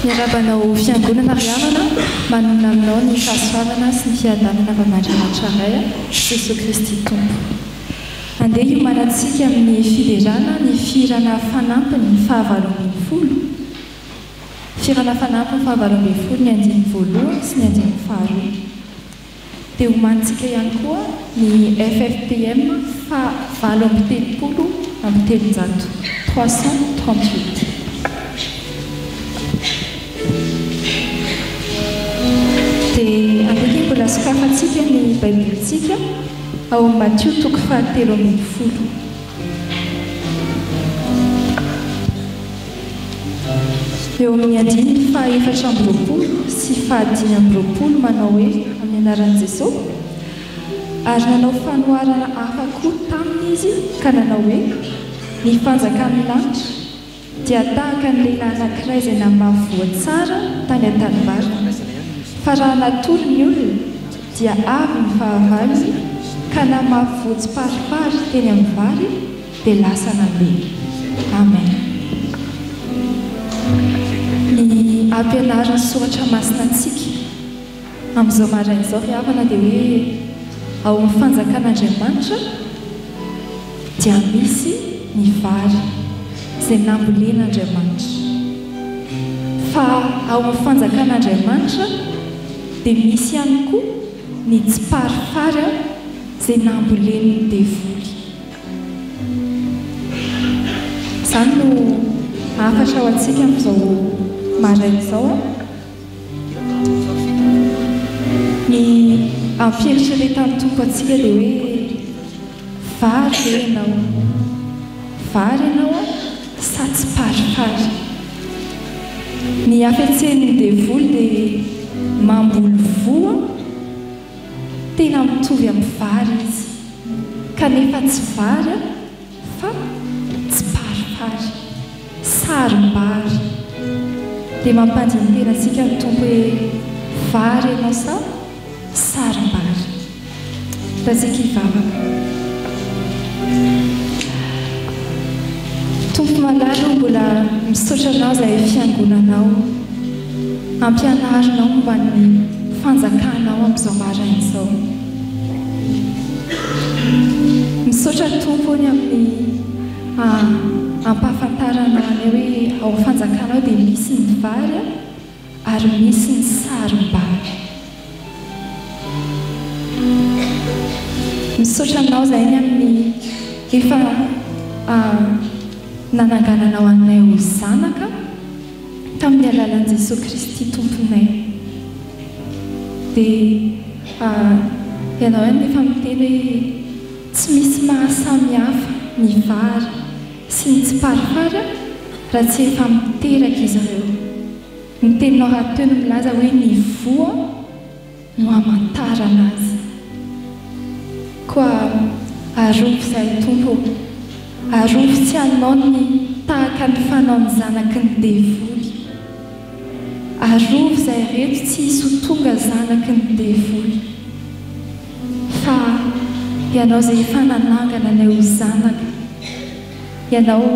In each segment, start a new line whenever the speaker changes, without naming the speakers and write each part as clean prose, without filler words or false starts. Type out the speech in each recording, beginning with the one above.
Miarahaba anao Fiangonana ry havana, manonona aminao ny fahasoavana sy ny fiadanana avy amin'Andriamanitra Ray, Jesoa Kristy Tompo. Andeha hiomanantsika amin'ny fiderana ny fihirana fanampiny fahavalo ambin'ny folo. Fihirana fanampiny fahavalo ambin'ny folo ny andininy voalohany sy ny andininy faharoa. Dia omanintsika ihany koa ny ffpm faha 338, 338. Dia andeha mbola sokafantsika ny Baibolintsika ao amin'ny Matio toko fahatelo ambin'ny folo. Eo amin'ny andininy faha-24 sy faha-25 manao hoe, Amin'ny anaran'i Jesoa. Ary nanao fanoharana hafa koa taminy Izy ka nanao hoe, Ny fanjakan'ny lanitra dia tahaka ny lehilahy anankiray izay namafy voa tsara tany an-tanimbary. Fa raha natory ny olona, dia avy ny fahavalony ka namafy voa tsiparifary teny amin'ny vary, dia lasa nandeha. Amen. Ny ampianarin'ny Soratra Masina antsika amin'izao maraina izao ry havana dia hoe ao amin'ny fanjakan'Andriamanitra dia misy ny vary izay nambolen'Andriamanitra. Fa ao amin'ny fanjakan'Andriamanitra dia misy ihany koa ny tsiparifary izay nambolen'ny devoly. Izany no hafatra ho antsika amin'izao maraina izao. Ny ampieritreretan'ny Tompo antsika dia hoe, vary ve ianao? Vary ianao sa tsiparifary? Ny hafetsen'ny devoly dia mamboly voa tena mitovy amin'ny vary izy. Kanefa tsy vary fa tsiparifary, sarim-bary. Dia mampandini-tena antsika ny Tompo hoe vary ianao sa sarim-bary. Antsika hivavaka. Tompo malala ô, mbola misaotra Anao izahay Fiangonanao. Ampianarinao momba ny fanjakanao amin'izao maraina izao. Misaotra Tompo ô ny amin'ny ampahafantaranao anay hoe ao amin'ny fanjakanao dia misy ny vary ary misy ny sarim-bary. Misaotra Anao izahay ny amin'ny efa nanangananao anay ho zanaka tamin'ny alalan'i Jesoa Kristy Tomponay. Dia Ianao ihany no efa miteny hoe tsy misy mahasamy hafa ny vary sy ny tsiparifary raha tsy efa miteraka izy ireo. Ny teninao rahateo no milaza hoe ny voa no hamantarana azy. Koa arovy izahay Tompo ô. Arovy tsy hanao ny tahaka ny fanaon'ny zanaky ny devoly. Arovy izahay reto tsy hisy ho tonga zanaky ny devoly. Fa Ianao izay efa nanangana anay ho zanaka. Ianao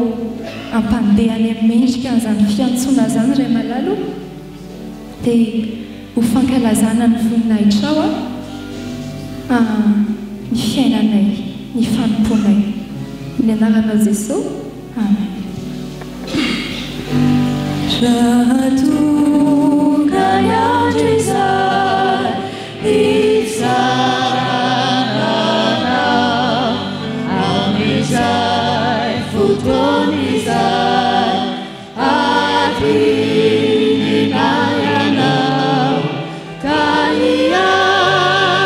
hampandeha any amin'ny mendrika an'izany fiantsoana izany Ray malala o, dia ho fankalazana ny voninahitrao ny fiainanay, ny fanompoanay. Amin'ny anaranao Jesoa, Amen.
Raha tonga ny andro izay hitsarana anao, amin'izay fotoana izay adinina ianao ka hiatrika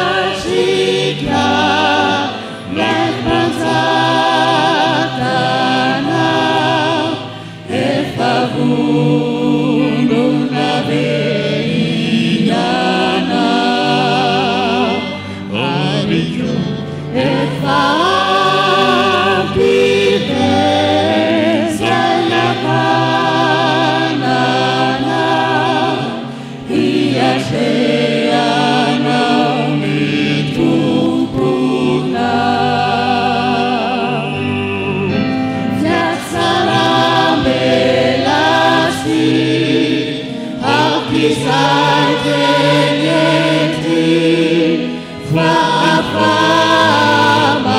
ilay Mpanjakanao. Efa vonona ve ianao? Ary koa efa ampy ve izay anananao hiatrehanao ny Tomponao? Fiatsaram-belatsihy. Aok'izay teny ety fa afa-baraka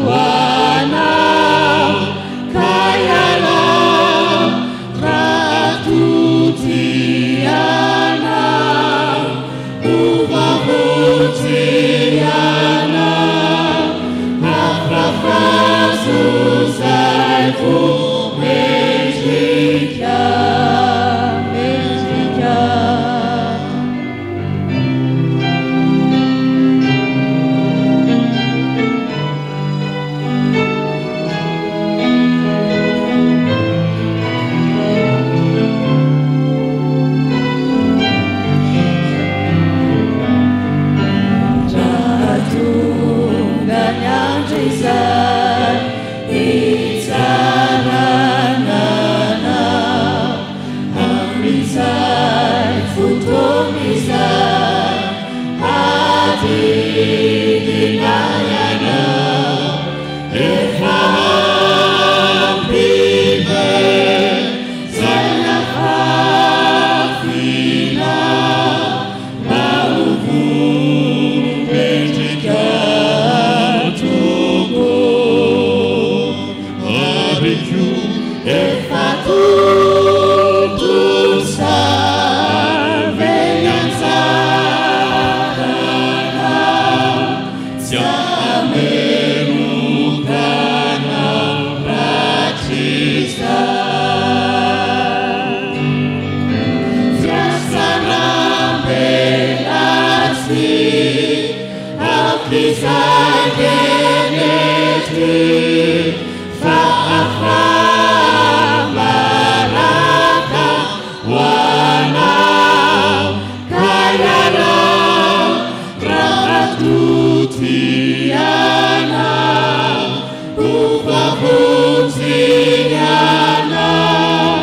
ho anao ka ialao raha toa tianao ho voavonjy ianao afafazo izay voa mendrika mendrika. Raha tonga ny andro izay hitsarana anao, amin'izay fotoana izay hadidina ianao, efa ampy ve izay nafafinao mba ho mendrika tokoa? Ary koa efa tontosa ve ny anjaranao? Tsy hameloka anao rahatrizay. Fiasaram-belatsihy, aok'izay teny ety fa afa-baraka ho anao ka ialao raha toa tianao ho voavonjy ianao,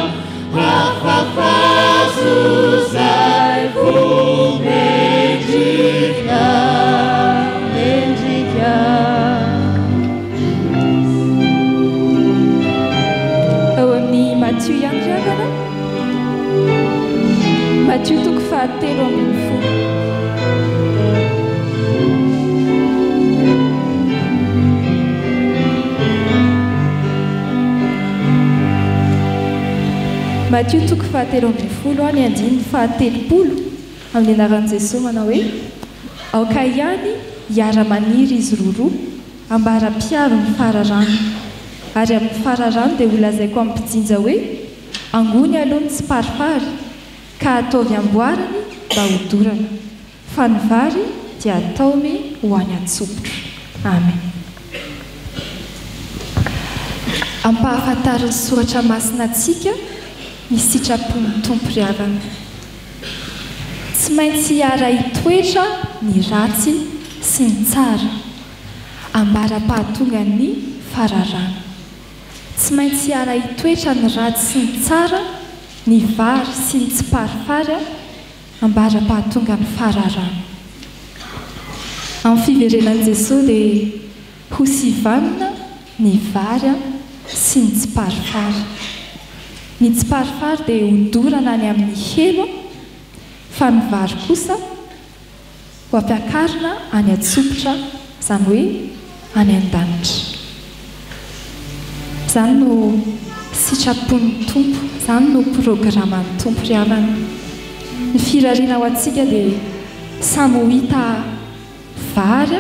afafazo izay voa mendrika mendrika.
Ao amin'ny Matio ihany ry havana. Matio toko fahatelo ambin'ny folo. Matio toko fahatelo ambin'ny folo ny andininy fahatelopolo amin'ny anaran'i Jesoa manao hoe, Aoka ihany hiara-maniry izy roroa, ambara-piaro ny fararano. Ary amin'ny fararano dia holazaiko amin'ny mpijinja hoe, Angony aloha ny tsiparifary, ka ataovy amboariny mba hodorana, fa ny vary dia ataomy ho any an-tsopitra. Amen. Ampahafantarin'ny Soratra Masina antsika ny sitrapon'ny Tompo ry havana. Tsy maintsy hiara-hitoetra ny ratsy sy ny tsara, ambara-pahatongan'ny fararano. Tsy maintsy hiara-hitoetra ny ratsy sy ny tsara, ny vary sy ny tsiparifary, ambara-pahatongan'ny fararano. Amin'ny fiverenan'i Jesoa dia hosivanina ny vary sy ny tsiparifary. Ny tsiparifary dia hodorana any amin'ny helo, fa ny vary kosa ho ampiakarina any an-tsopitra, izany hoe any an-danitra. Izany no sitrapon'ny Tompo, izany no programan'ny Tompo ry havana. Ny firariana ho antsika dia samy ho hita vary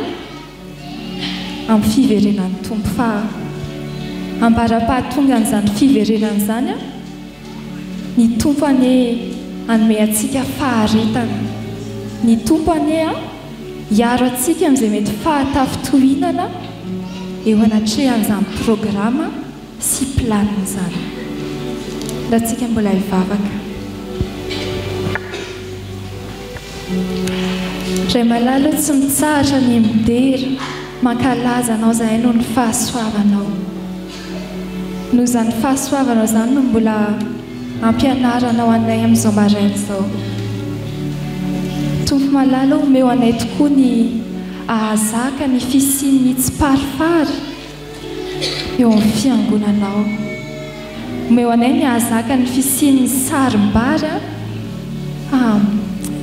amin'ny fiverenan'ny Tompo fa ambara-pahatongan'izany fiverenana izany ny Tompo anie hanome antsika faharetana. Ny Tompo anie hiaro antsika amin'izay mety fahatafintohinana eo anatrehan'izany programa sy planina izany. Raha tsika mbola hivavaka. Ray malala o tsy mitsahatra ny midera, mankalaza Anao izahay noho ny fahasoavanao. Noho izany fahasoavanao izany no mbola ampianaranao anay amin'izao maraina izao. Tompo malala o omeo anay tokoa ny ahazaka ny fisian'ny tsiparifary eo amin'ny fiangonanao. Omeo anay ny hahazaka ny fisian'ny sarim-bary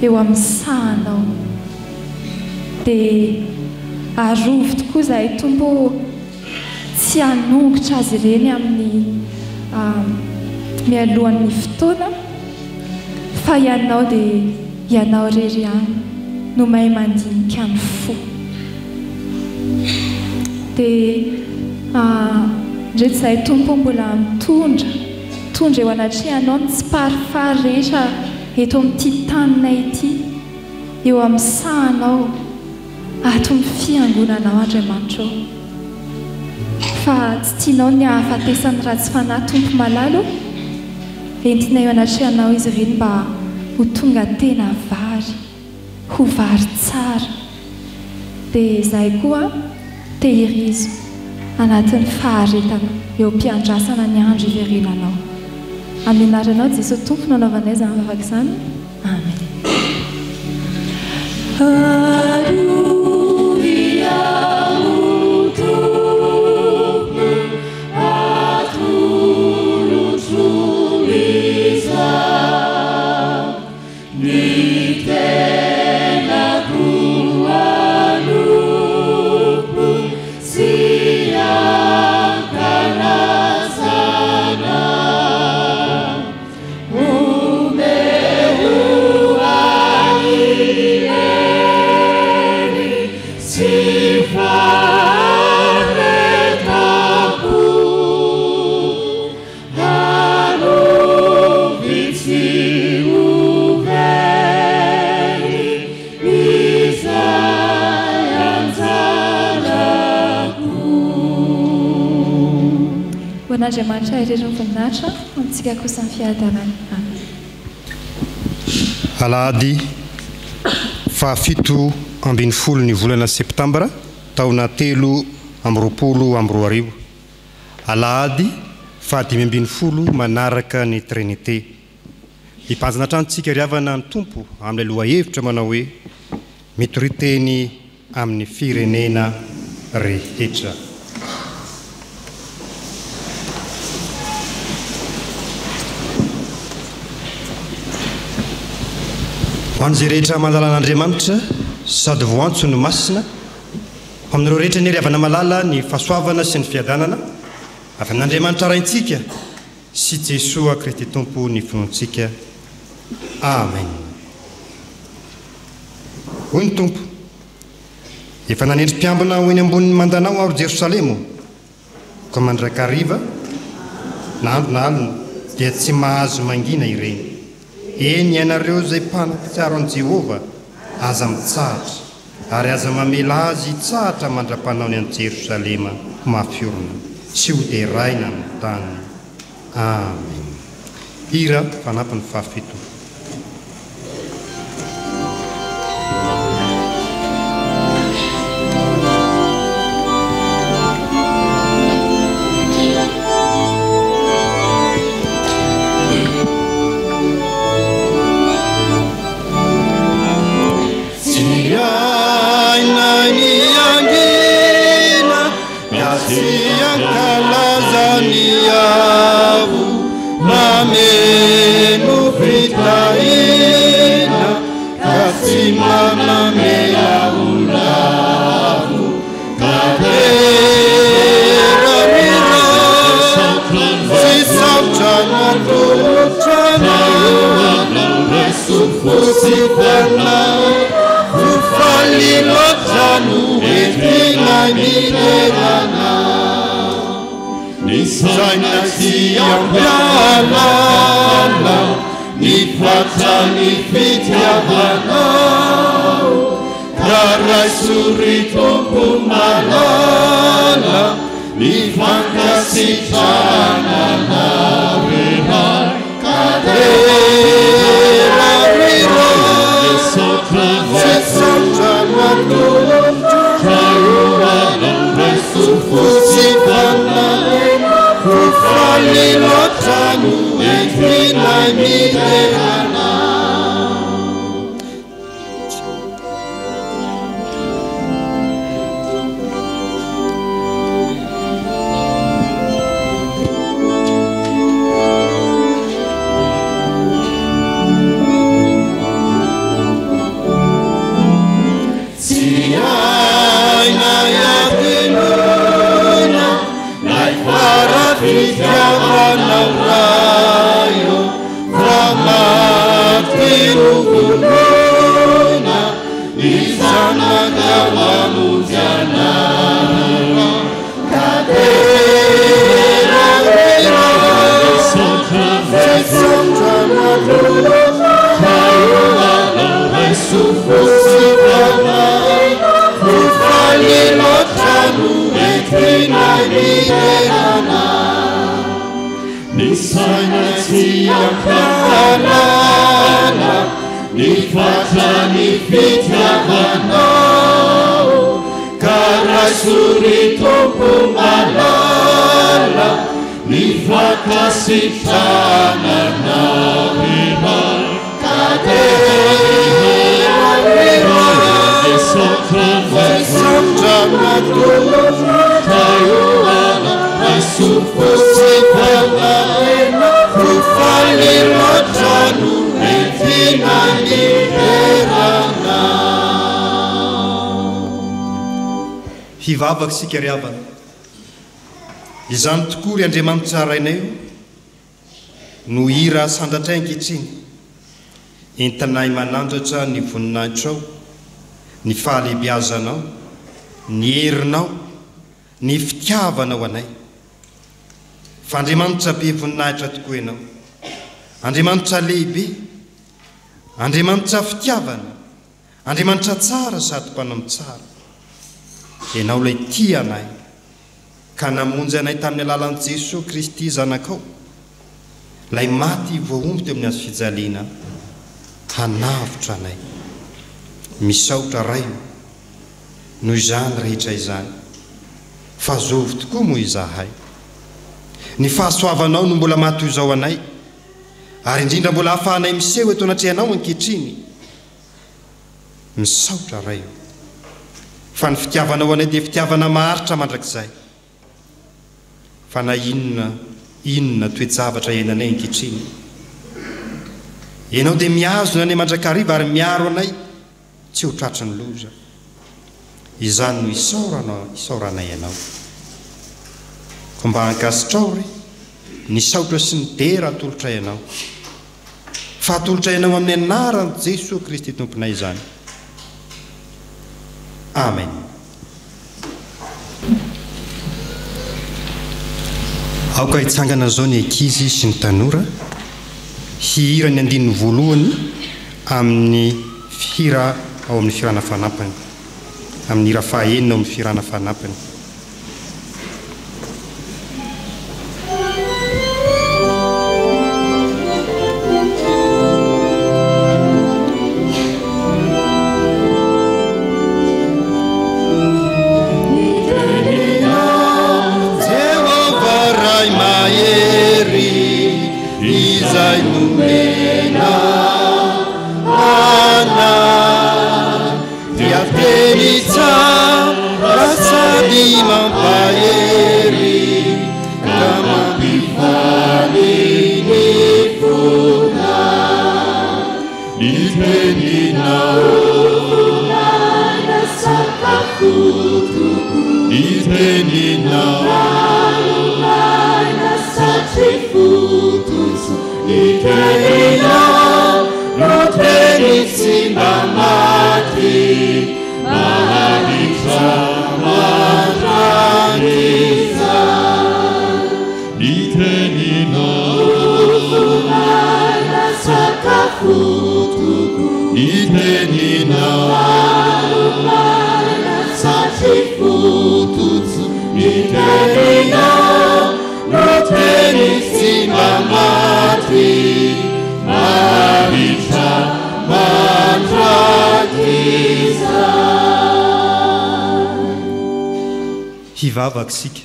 eo amin'ny sahanao. Dia arovy tokoa izahay Tompo ô, tsy hanongotra azy ireny amin'ny mialohan'ny fotoana, fa Ianao dia Ianao irery ihany no mahay mandinika ny fo. Dia ndreto izahay Tompo ô mbola mitondra, mitondra eo anatrehanao ny tsiparifary rehetra eto amin'ity taninay ity, eo amin'ny sahanao, ato amin'ny fiangonanao Andriamanitra ô. Fa tsy tianao ny hahafatesan'ny ratsy fanahy Tompo malala ô, entinay eo anatrehanao izy ireny mba ho tonga tena vary. Ho vary tsara. Dia izahay koa tehirizo anatin'ny faharetana eo am-piandrasana ny andro hiverenanao. Amin'ny anaranao Jesoa Tompo no anaovanay izany vavaka izany. Amen.
Arovy aho Tompo atolotro izao. Ny tenako hanompo tsy ankalazana. Omeo ahy hery sy faharetam-po. Arovy tsy ho very izay anjarako.
Ho an'Andriamanitra irery ny voninahitra, amintsika kosa ny fiadanana. Amen.
Alahady fahafito ambin'ny folo ny volana septambra taona 2023. Alahady faha-15 manaraka ny Trinite. Mibanjina hatrany tsika ry havana ny Tompo amin'ilay lohahevitra manao hoe Mitoria teny amin'ny firenena rehetra. Ho an'izay rehetra mahalala an'Andriamanitra sady voantso no masina, Ho aminareo rehetra anie ry havana malala ny fahasoavana sy ny fiadanana avy amin'Andriamanitra Raintsika sy Jesoa Kristy Tompo ny finoantsika. Amen. Hoy ny Tompo, Efa nanendry mpiambina ho eny ambonin'ny mandanao aho, ry Jerosalema ô, koa mandrakariva, na andro na alina, dia tsy mahazo mangina ireny. Eny, ianareo izay mpanompo-tsiaro an'i Jehovah, aza mitsahatra, ary aza mamela azy hitsahatra mandra-panaony an'i Jerosalema ho mafy orina sy hoderaina amin'ny tany. Amen. Hira fanampiny fahafito. Tsy hainay ny hangina ka tsy hankalaza ny Avo Mameno fitahiana ka tsy mba mamela ho lavo Ka dera ny Tsy sarotra ny atolotra anao Fotsy fanahy Ho faly loatra no entina midera anao Ny saina tsy ampy ahalala Ny fatran'ny fitiavanao Ka raiso ry Tompo malala Ny fankasitrahana anao Iray ka dera ry Ray Tsy sarotra no atolotra Raiso fotsy fanahy Ho faly loatra no entinay midera anao.
fiderana. Ny saina tsy ampahalala ny fatran'ny fitiavanao, ka raiso ry Tompo malala ny fankasitrahana anao. Ka dera Misaotra natolotra Raiso fo sy fanahy Fo faly loatra no entina niderana.
Hivavaka isika ry havana. Izany tokoa ry Andriamanitra Rainay o, no hira asandratray ankehitriny. Entinay manandratra ny voninahitrao, ny fahalehibiazanao, ny herinao, ny fitiavanao anay. Fa Andriamanitra be voninahitra tokoa Ianao. Andriamanitra lehibe, Andriamanitra fitiavana, Andriamanitra tsara sady mpanao ny tsara. Ianao ilay tia anay ka namonjy anay tamin'ny alalan'i Jesoa Kristy Zanakao, ilay maty voahombo teo amin'ny hazofijaliana hanavotra anay. Misaotra Ray o, noho izany rehetra izany, fa zovy tokoa moa izahay. Ny fahasoavanao no mbola maha toy izao anay, ary indrindra mbola ahafahanay miseho eto anatrehanao ankehitriny. Misaotra Ray o! Fa ny fitiavanao anay dia fitiavana maharitra mandrakizay. Fa na inona inona toe-javatra iainanay ankehitriny, Ianao dia mihazona anay mandrakariva ary miaro anay tsy ho tratry ny loza. Izany no isaorana isaoranay Anao. Koa mba ankasitrao re ny saotra sy ny dera atolotray Anao. Fa atolotray Anao amin'ny anaran'i Jesoa Kristy Tomponay izany. Amen. Aoka hitsangana izao ny ankizy sy ny tanora hihira ny andininy voalohany amin'ny hira ao amin'ny fihirana fanampiny, amin'ny hira fahaenina ao amin'ny fihirana fanampiny.
Jehovah Ray mahery izay nomena anay dia teny tsara sady mampahery ka mampifaly ny fonay. Ny teninao. Volana sakafo tokoa. Ny teninao. Lalana satria fototra. Ny teninao no teny tsy mba maty. Maharitra mandrakizay. Ny teninao. Volana sakafo tokoa. Ny teninao. Lalana satria fototra. Ny teninao no teny tsy mba maty. Maharitra mandrakizay.
Hivavaka isika.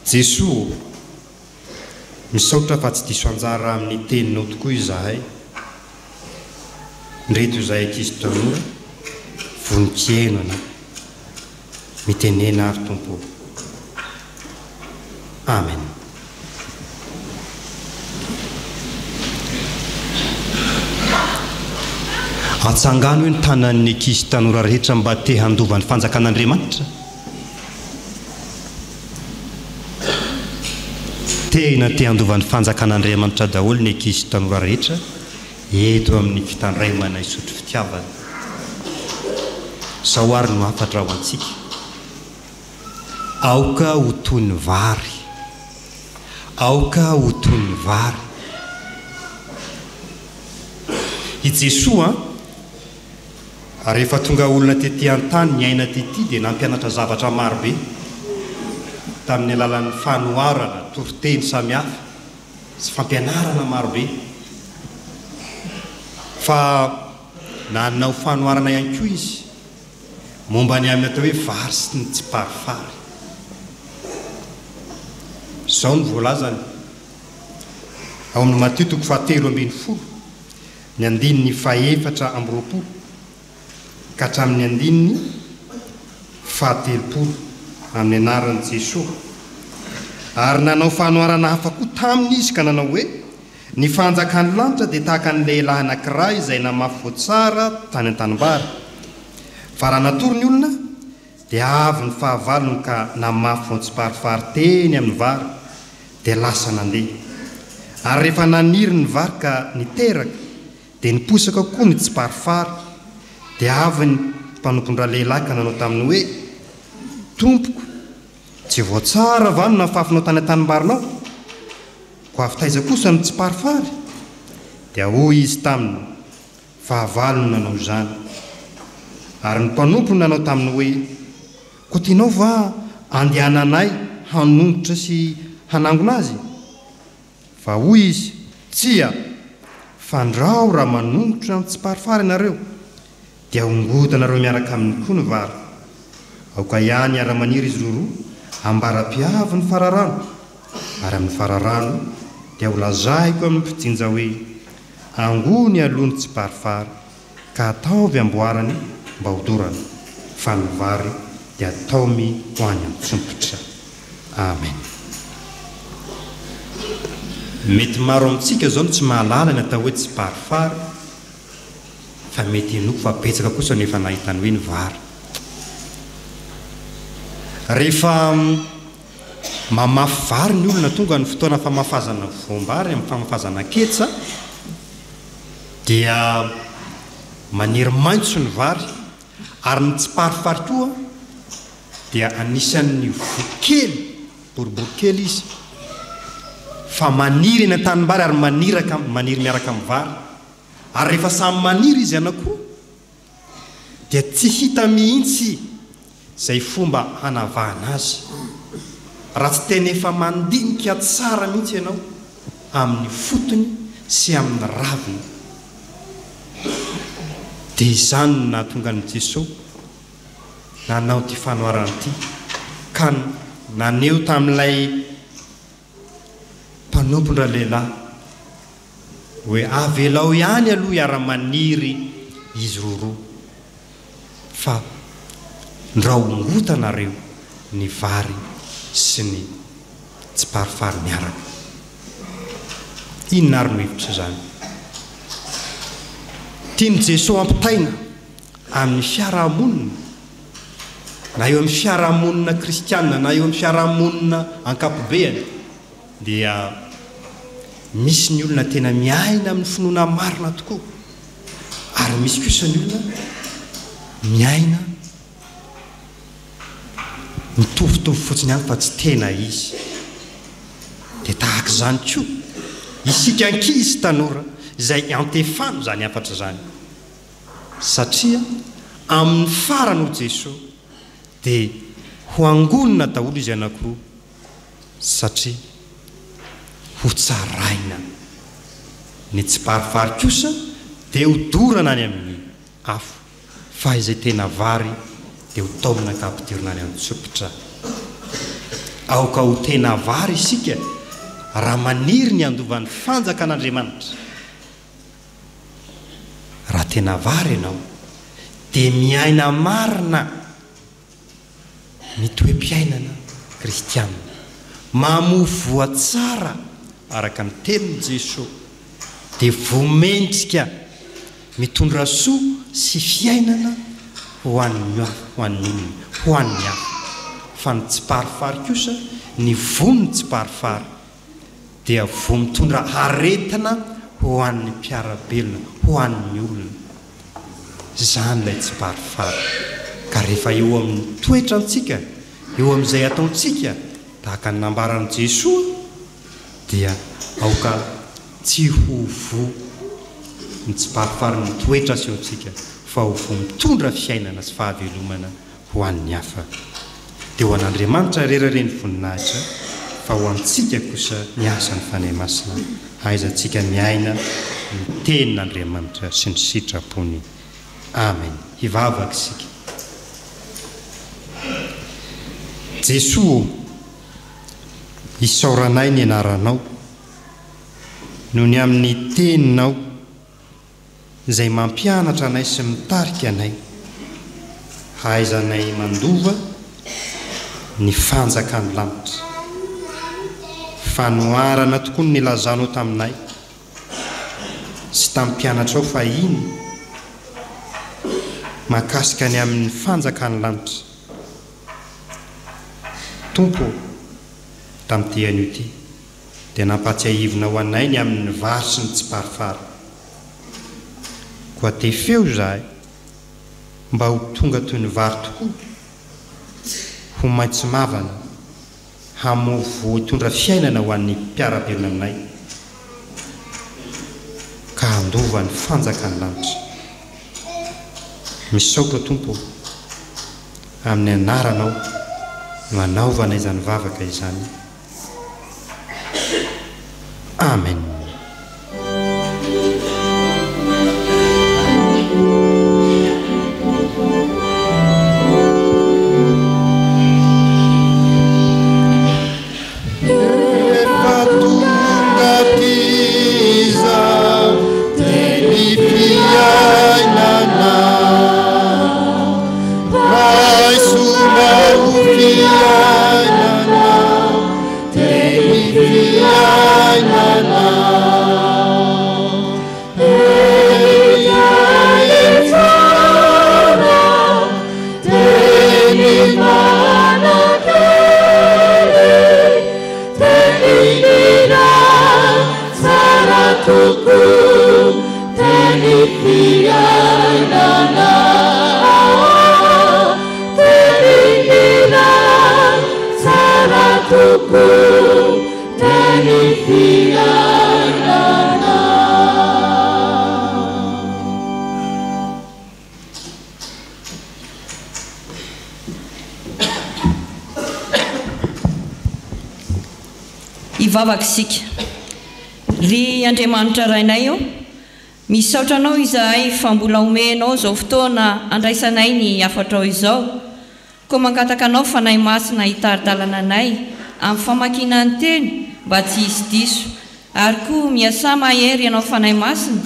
Jesoa ô! Misaotra fa tsy diso anjara amin'ny teninao tokoa izahay. Ndreto izahay ankizy tanora, vonon-kihaino anao. Mitenena ary Tompo ô. Amen. Atsangano hoe ny tanan'ny ankizy tanora rehetra mba te handova ny fanjakan'Andriamanitra. Tena te handova ny fanjakan'Andriamanitra daholo ny ankizy tanora rehetra eto amin'ny fitandremana Isotry Fitiavana. Izao ary no hafatra ho antsika, Aoka ho toy ny vary. Aoka ho toy ny vary. I Jesoa rehefa tonga olona tety an-tany niaina tety dia nampianatra zavatra maro be. tamin'ny alalan'ny fanoharana, toriteny samihafa sy fampianarana marobe. Fa nanao fanoharana ihany koa Izy momba ny amin'ny atao hoe vary sy ny tsiparifary. Izao no voalazany ao amin'ny Matio toko fahatelo ambinifolo, ny andininy fahefatra amby roapolo ka hatramin'ny andininy fahatelopolo, amin'ny anaran'i Jesoa. Ary nanao fanoharana hafa koa taminy Izy ka nanao hoe, Ny fanjakan'ny lanitra dia tahaka ny lehilahy anankiray izay namafy voatsara tany an-tanimbary. Fa raha natory ny olona, dia avy ny fahavalony ka namafy voan-tsiparifary teny amin'ny vary, dia lasa nandeha. Ary rehefa naniry ny vary ka niteraka, dia niposaka koa ny tsiparifary, dia avy ny mpanompon-dralehilahy ka nanao taminy hoe, Tompoko, tsy voatsara va no nafafinao tany an-tanimbarinao? Koa avy taiza kosa ny tsiparifary? Dia hoy izy taminy, Fahavalo no nanao izany. Ary ny mpanompony nanao taminy hoe, Koa tianao va andehananay hanongotra sy hanangona azy? Fa hoy izy, Tsia, fandrao raha manongotra ny tsiparifary ianareo, dia hongotanareo miaraka aminy koa ny vary. Aoka ihany hiara-maniry izy roroa ambara-piavy ny fararano, ary amin'ny fararano dia holazaiko amin'ny mpijinja hoe, Angony aloha ny tsiparifary, ka ataovy amboarany mba hodorana, fa ny vary dia ataomy ho any an-tsompitra. Amen. Mety maro amintsika izao no tsy mahalala ny atao hoe tsiparifary, fa mety hinoako fa betsaka kosa no efa nahita ny hoe ny vary. Rehefa mamafy vary ny olona, tonga ny fotoana famafazana voam-bary amin'ny famafazana ketsa, dia maniry maitso ny vary, ary ny tsiparifary koa dia anisan'ny voa kely, boribory kely izy, fa maniry eny an-tanimbary ary maniraka, maniry miaraka amin'ny vary. Ary rehefa samy maniry izy anakoa dia tsy hita mihitsy izay fomba hanavahana azy. Raha tsy tena efa mandinika tsara mihitsy ianao amin'ny fotony sy amin'ny raviny. Dia izany no nahatonga an'i Jesoa nanao ity fanoharana ity ka naneho tamin'ilay mpanompon-dralehilahy hoe avelao ihany aloha hiara-maniry izy roroa fa ndrao hongotanareo ny vary sy ny tsiparifary miaraka. Inona ary no hevitr'izany? Tian'i Jesoa hampitaina amin'ny fiarahamonina, na eo amin'ny fiarahamonina kristiana na eo amin'ny fiarahamonina ankapobeany, dia misy ny olona tena miaina amin'ny finoana marina tokoa, ary misy kosa ny olona miaina mitovitovy fotsiny ihany fa tsy tena izy. Dia tahaka izany koa isika ankizy tanora izay iantefano izany hafatra izany. Satria amin'ny farany hoy Jesoa dia ho angonina daholo izy anankiroa satria ho tsaraina. Ny tsiparifary kosa dia ho dorana any amin'ny afo fa izay tena vary dia ho taomina ka ampidirina any an-tsopitra. Aoka ho tena vary isika raha maniry ny handova ny fanjakan'Andriamanitra. Raha tena vary ianao dia miaina marina ny toe-piainana kristiana. Mamoa voa tsara araka ny tenin'i Jesoa dia voa mendrika mitondra soa sy fiainana ho an'ny ho an'ny olona, ho an'ny hafa. Fa ny tsiparifary kosa, ny voan'ny tsiparifary dia voa mitondra aretina ho an'ny mpiara-belona, ho an'ny olona. Izany ilay tsiparifary. Ka rehefa eo amin'ny toetrantsika, eo amin'izay ataontsika, tahaka ny nambaran'i Jesoa, dia aoka tsy ho voa ny tsiparifary ny toetra asehontsika, fa ho voa mitondra fiainana sy fahavelomana ho an'ny hafa. Dia ho an'Andriamanitra irery re ny voninahitra, fa ho antsika kosa ny asan'ny Fanahy Masina, hahaizantsika miaina ny Tenin'Andriamanitra sy ny sitrapony. Amen. Hivavaka isika. Jesoa ô, isaoranay ny anaranao noho ny amin'ny Teninao izay mampianatra anay sy mitarika anay hahaizanay mandova ny fanjakan'ny lanitra. Fanoharana tokoa ny nilazanao taminay sy tamin'ny mpianatrao fahiny mahakasika ny amin'ny fanjakan'ny lanitra. Tompo ô, tamin'ity anio ity, dia nampahatsiahivinao anay ny amin'ny vary sy ny tsiparifary. Koa tefeo izahay mba ho tonga toy ny vary tokoa, ho maitso mavana, hamoa voa hitondra fiainana ho an'ny mpiara-belona aminay, ka handova ny fanjakan'ny lanitra. Misaotra Tompo ô, amin'ny anaranao no anaovana izany vavaka izany. Amen.
Efa tonga aty izaho teny fiainana Raiso ho fiainana teny fiainana Teny tsara teny manan-kery teny mira tsara tokoa teny fiainana teny mira tsara tokoa teny fiainana.
Hivavaka isika. Ry Andriamanitra Rainay ô, misaotra Anao izahay fa mbola omenao izao fotoana andraisanay ny hafatrao izao. Koa mangataka Anao Fanahy Masina hitari-dalana anay amin'ny famakiana ny Teny mba tsy hisy diso. Ary koa miasà mahery Ianao Fanahy Masina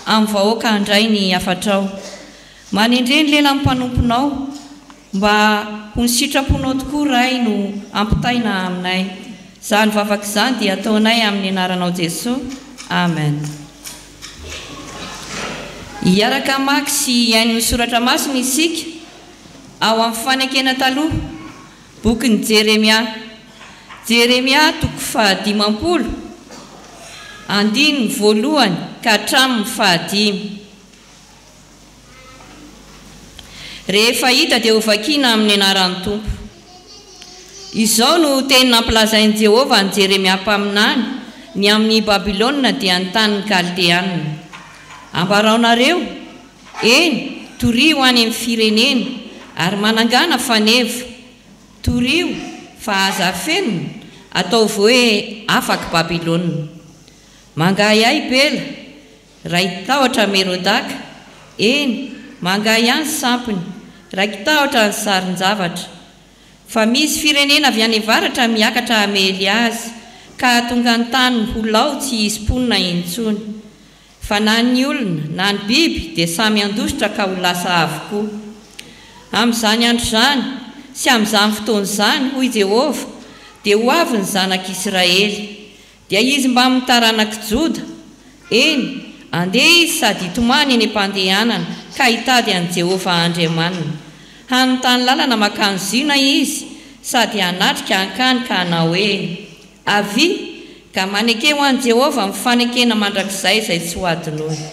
amin'ny vahoaka handray ny hafatrao. Manendre ny lelan'ny mpanomponao mba ho ny sitraponao tokoa Ray no ampitaina aminay. Izany vavaka izany dia ataonay amin'ny anaranao Jesoa. Amen. Hiaraka hamaky sy hihaino ny soratra masina isika ao amin'ny Fanekena Taloha, bokin'i Jeremia. Jeremia toko fahadimampolo, andininy voalohany ka hatramin'ny fahadimy. Rehefa hita dia hovakina amin'ny anaran'ny Tompo. Izao no teny nampilazain'i Jehovah an'i Jeremia mpaminany ny amin'i Babylona dia ny tanin'ny Kaldeana. Ambaraonareo, eny, torio any amin'ny firenena, ary manangàna faneva. Torio, fa aza afenina, ataovy hoe afak'i Babylona. Mangahiahy Bela, Raiki-tahotra Merodaka, eny, mangahiahy ny sampiny, raiki-tahotra ny sarin-javatra. Fa misy firenena avy any avaratra miakatra hamely azy, ka hahatonga ny taniny ho lao tsy hisy mponina intsony. Fa na ny olona na ny biby dia samy handositra ka ho lasa avokoa. Amin'izany andro izany, sy amin'izany fotoana izany, hoy Jehovah, dia ho avy ny zanak'Israely. Dia izy mbamin'ny taranak'i Joda. Eny, handeha izy sady hitomany eny am-pandehanana, ka hitady an'i Jehovah Andriamaniny. Hanontany lalana mankany Ziona izy, sady hanatrika hankany ka hanao hoe, Avia, ka maneke ho an'i Jehovah amin'ny fanekena mandrakizay izay tsy hohadinoina.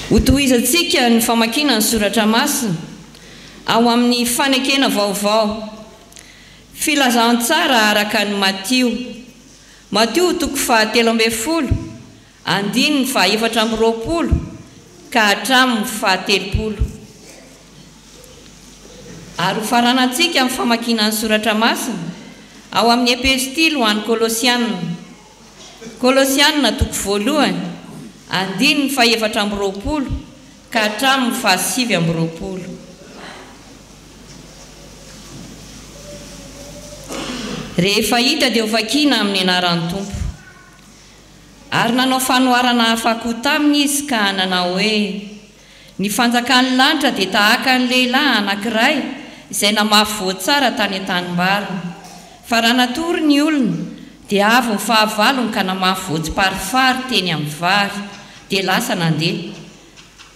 Hotohizantsika ny famakiana ny soratra masina ao amin'ny Fanekena Vaovao, Filazantsara araka an'i Matio, Matio toko fahatelo ambin'ny folo, andininy fahaefatra amby roapolo. ka hatramin'ny fahatelopolo. Ary hofaranantsika amin'ny famakiana ny Soratra Masina ao amin'ny Epestily ho an'ny Kolosiana. Kolosiana toko voalohany, andininy fahefatra amby roapolo ka hatramin'ny fahasivy amby roapolo. Rehefa hita dia hovakiana amin'ny anaran'ny Tompo. Ary nanao fanoharana hafa koa taminy izy ka nanao hoe, Ny fanjakan'ny lanitra dia tahaka ny lehilahy anankiray izay namafy voa tsara tany an-tanimbariny. Fa raha natory ny olona, dia avy ny fahavalony ka namafy voan-tsimparifary teny amin'ny vary, dia lasa nandeha.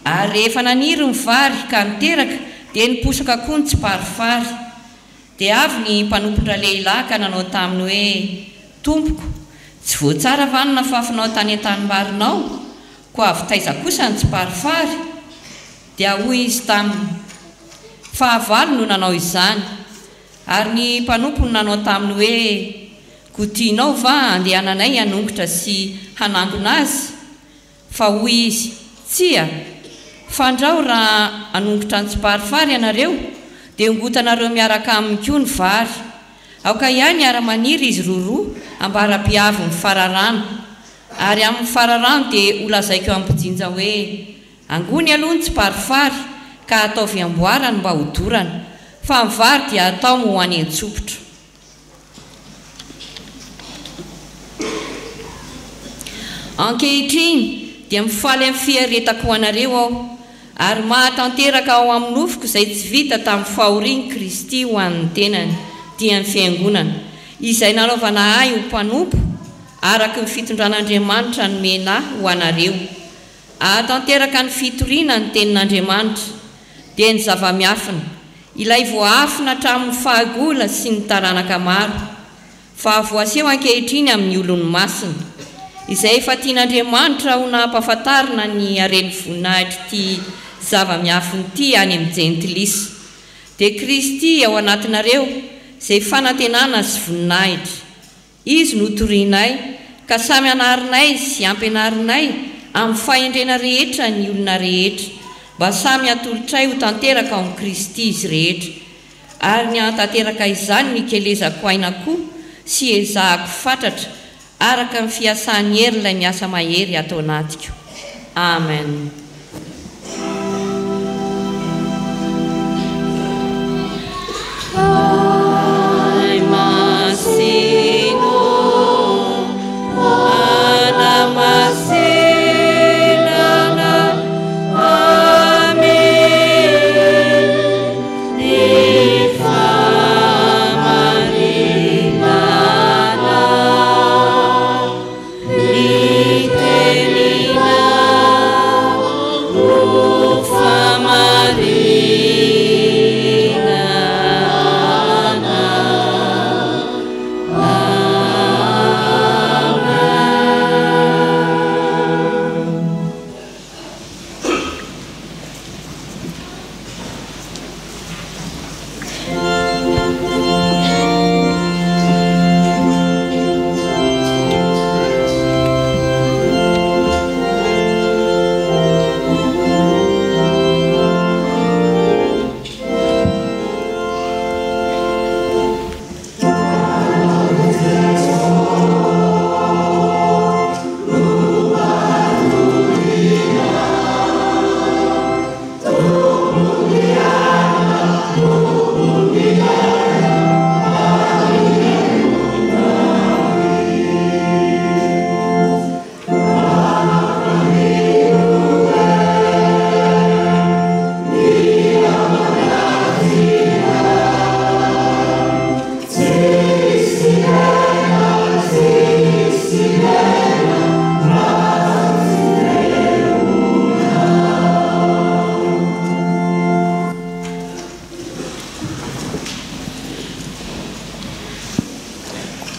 Ary rehefa naniry ny vary ka niteraka, dia niposaka koa ny tsimparifary. Dia avy ny mpanompon-dralehilahy ka nanao taminy hoe, Tompoko, tsy voa tsara va ny nafafinao tany an-tanimbarinao? Koa avy taiza kosa ny tsimparifary? Dia hoy izy taminy, Fahavalo no nanao izany. Ary ny mpanompony nanao taminy hoe, Koa tianao va handehananay hanongotra sy hanangona azy? Fa hoy izy, Tsia, fandrao raha hanongotra ny tsimparifary ianareo, dia hongotanareo miaraka aminy koa ny vary. Aoka ihany hiara-maniry izy roroa ambara-pihavin'ny fararano. Ary amin'ny fararano dia holazaiko amin'ny mpijinja hoe, Angony aloha ny tsimparifary, ka ataovy amboarany mba hodorana, fa ny vary dia ataomy ho any an-tsopitra. Ankehitriny dia mifaly amin'ny fiaretako ho anareo aho, ary mahatanteraka ao amin'ny nofoko izay tsy vita tamin'ny fahorian'i Kristy ho an'ny tenany, dia ny Fiangonana, izay nanaovana ahy ho mpanompo, araka ny fitondran'Andriamanitra nomena ahy ho anareo, hahatanteraka ny fitoriana ny tenin'Andriamanitra, dia ny zava-miafina, ilay voaafina hatramin'ny fahagola sy ny taranaka maro, fa voaseho ankehitriny amin'ny olony masina, izay efa tian'Andriamanitra ho nampahafantarina ny haren'ny voninahitr'ity zava-miafina ity any amin'ny Jentilisa, dia Kristy ao anatinareo, izay fanantenana sy voninahitra. Izy no torianay, ka samy anarinay sy ampianarinay amin'ny fahendrena rehetra ny olona rehetra, mba samy hatolotray ho tanteraka ao amin'i Kristy izy rehetra. Ary ny hahatanteraka izany no ikelezako aina koa sy iezahako fatratra, araka ny fiasan'ny herin'ilay miasa mahery ato anatiko. Amen.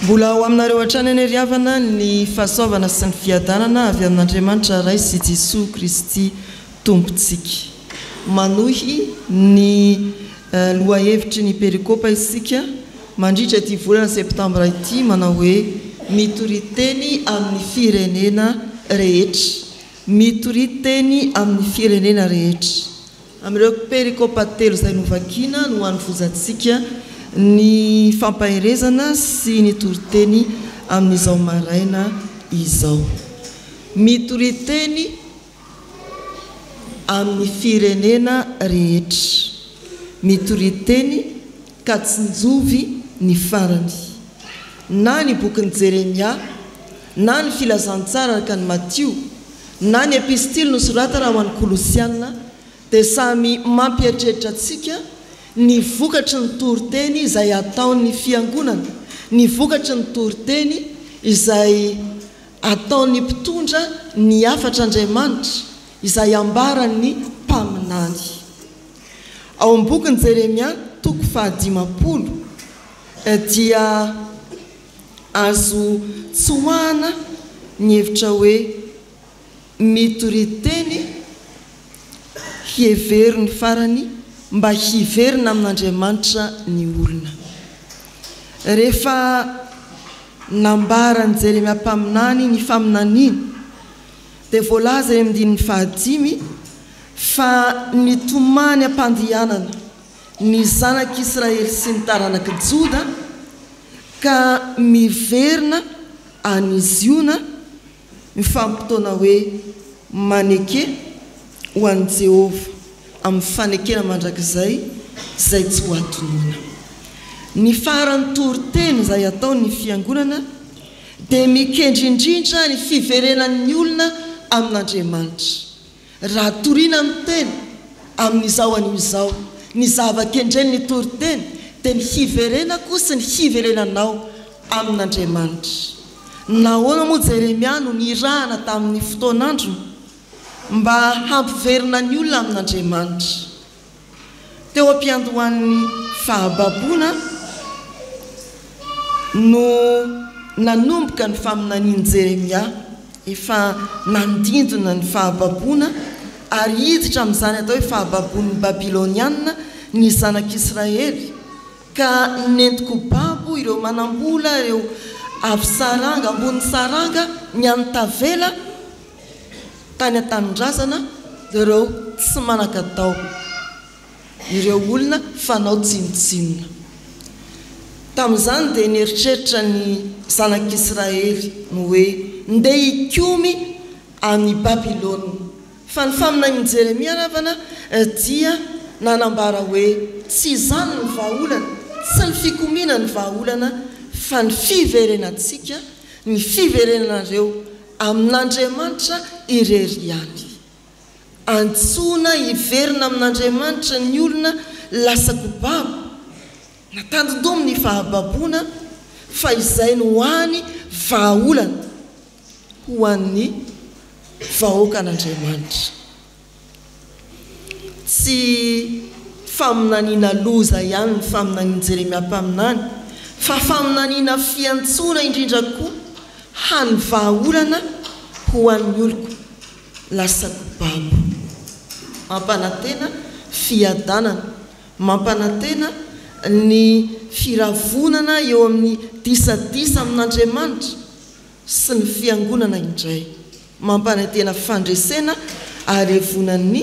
Mbola ho aminareo hatrany anie ry havana ny fahasoavana sy ny fiadanana avy amin'Andriamanitra Ray sy Jesoa Kristy Tompontsika. Manohy ny lohahevitry ny perikopa isika mandritra ity volana septambra ity manao hoe Mitoriteny amin'ny firenena rehetra. Mitoria teny amin'ny firenena rehetra. Amin'ireo perikopa telo izay novakiana no hanovozantsika ny fampaherezana sy ny toriteny amin'izao maraina izao. Mitoria teny amin'ny firenena rehetra. Mitoria teny ka tsinjovy ny farany. Na ny bokin'i Jeremia, na ny Filazantsara araka an'i Matio, na ny Epistily nosoratana ho an'ny Kolosiana dia samy mampieritreritra antsika ny vokatry ny toriteny izay ataon'ny Fiangonana, ny vokatry ny toriteny izay ataon'ny mpitondra ny hafatr'Andriamanitra izay ambaran'ny mpaminany. Ao amin'ny bokin'i Jeremia, toko fahadimampolo, dia azo tsoahana ny hevitra hoe mitoria teny hihevero ny farany mba hiverina amin'Andriamanitra ny olona. Rehefa nambaran'i Jeremia mpaminany ny faminaniana dia voalaza eo amin'ny andininy fahadimy fa nitomany am-pandehanana ny zanak'Israely sy ny taranak'i Joda ka miverina any Ziona mifampitaona hoe maneke ho an'i Jehovah amin'ny fanekena mandrakizay izay tsy ho adinoina. Ny faran'ny toriteny izay ataon'ny Fiangonana dia mikendry indrindra ny fiverenan'ny olona amin'Andriamanitra. Raha torina ny teny amin'izao anio izao, ny zava-kendren'ny toriteny dia ny hiverenako sy ny hiverenanao amin'Andriamanitra. Nahoana moa Jeremia no nirahana tamin'ny fotoan'androny? Mba hampiverina ny olona amin'Andriamanitra. Teo am-piandohan'ny fahababoana no nanomboka ny faminanian'i Jeremia. Efa nandindona ny fahababoana ary hiditra amin'izany atao hoe fahababoan'ny Babyloniana ny zanak'Israely, ka nentiko babo ireo manam-bola, ireo avy saranga, ambony saranga, ny an'ny tavela, tany an-tanindrazana ireo tsy manan-katao, ireo olona fanao tsinontsinona. Tamin'izany dia nieritreritra ny zanak'Israely ny hoe ndeha hikomy amin'i Babylona. Fa ny faminanian'i Jeremia ravana dia nanambara hoe tsy izany ny vahaolana, tsy ny fikomiana ny vahaolana fa ny fiverenantsika, ny fiverenanareo Amin'Andriamanitra irery ihany. Antsoina hiverina amin'Andriamanitra ny olona lasa-ko babo, na tandindomin' ny fahababoana, fa izay no hany vahaolana ho an'ny vahoakan'Andriamanitra. Tsy faminaniana loza ihany ny faminanian'i Jeremia mpaminany, fa faminaniana fiantsoana indrindra koa hany vahaolana ho an'ny oloko lasa-ko babo. Mampanantena fiadanana, mampanantena ny firavonana eo amin'ny disadisa amin'Andriamanitra sy ny fiangonana indray. Mampanantena fandresena harevonan'ny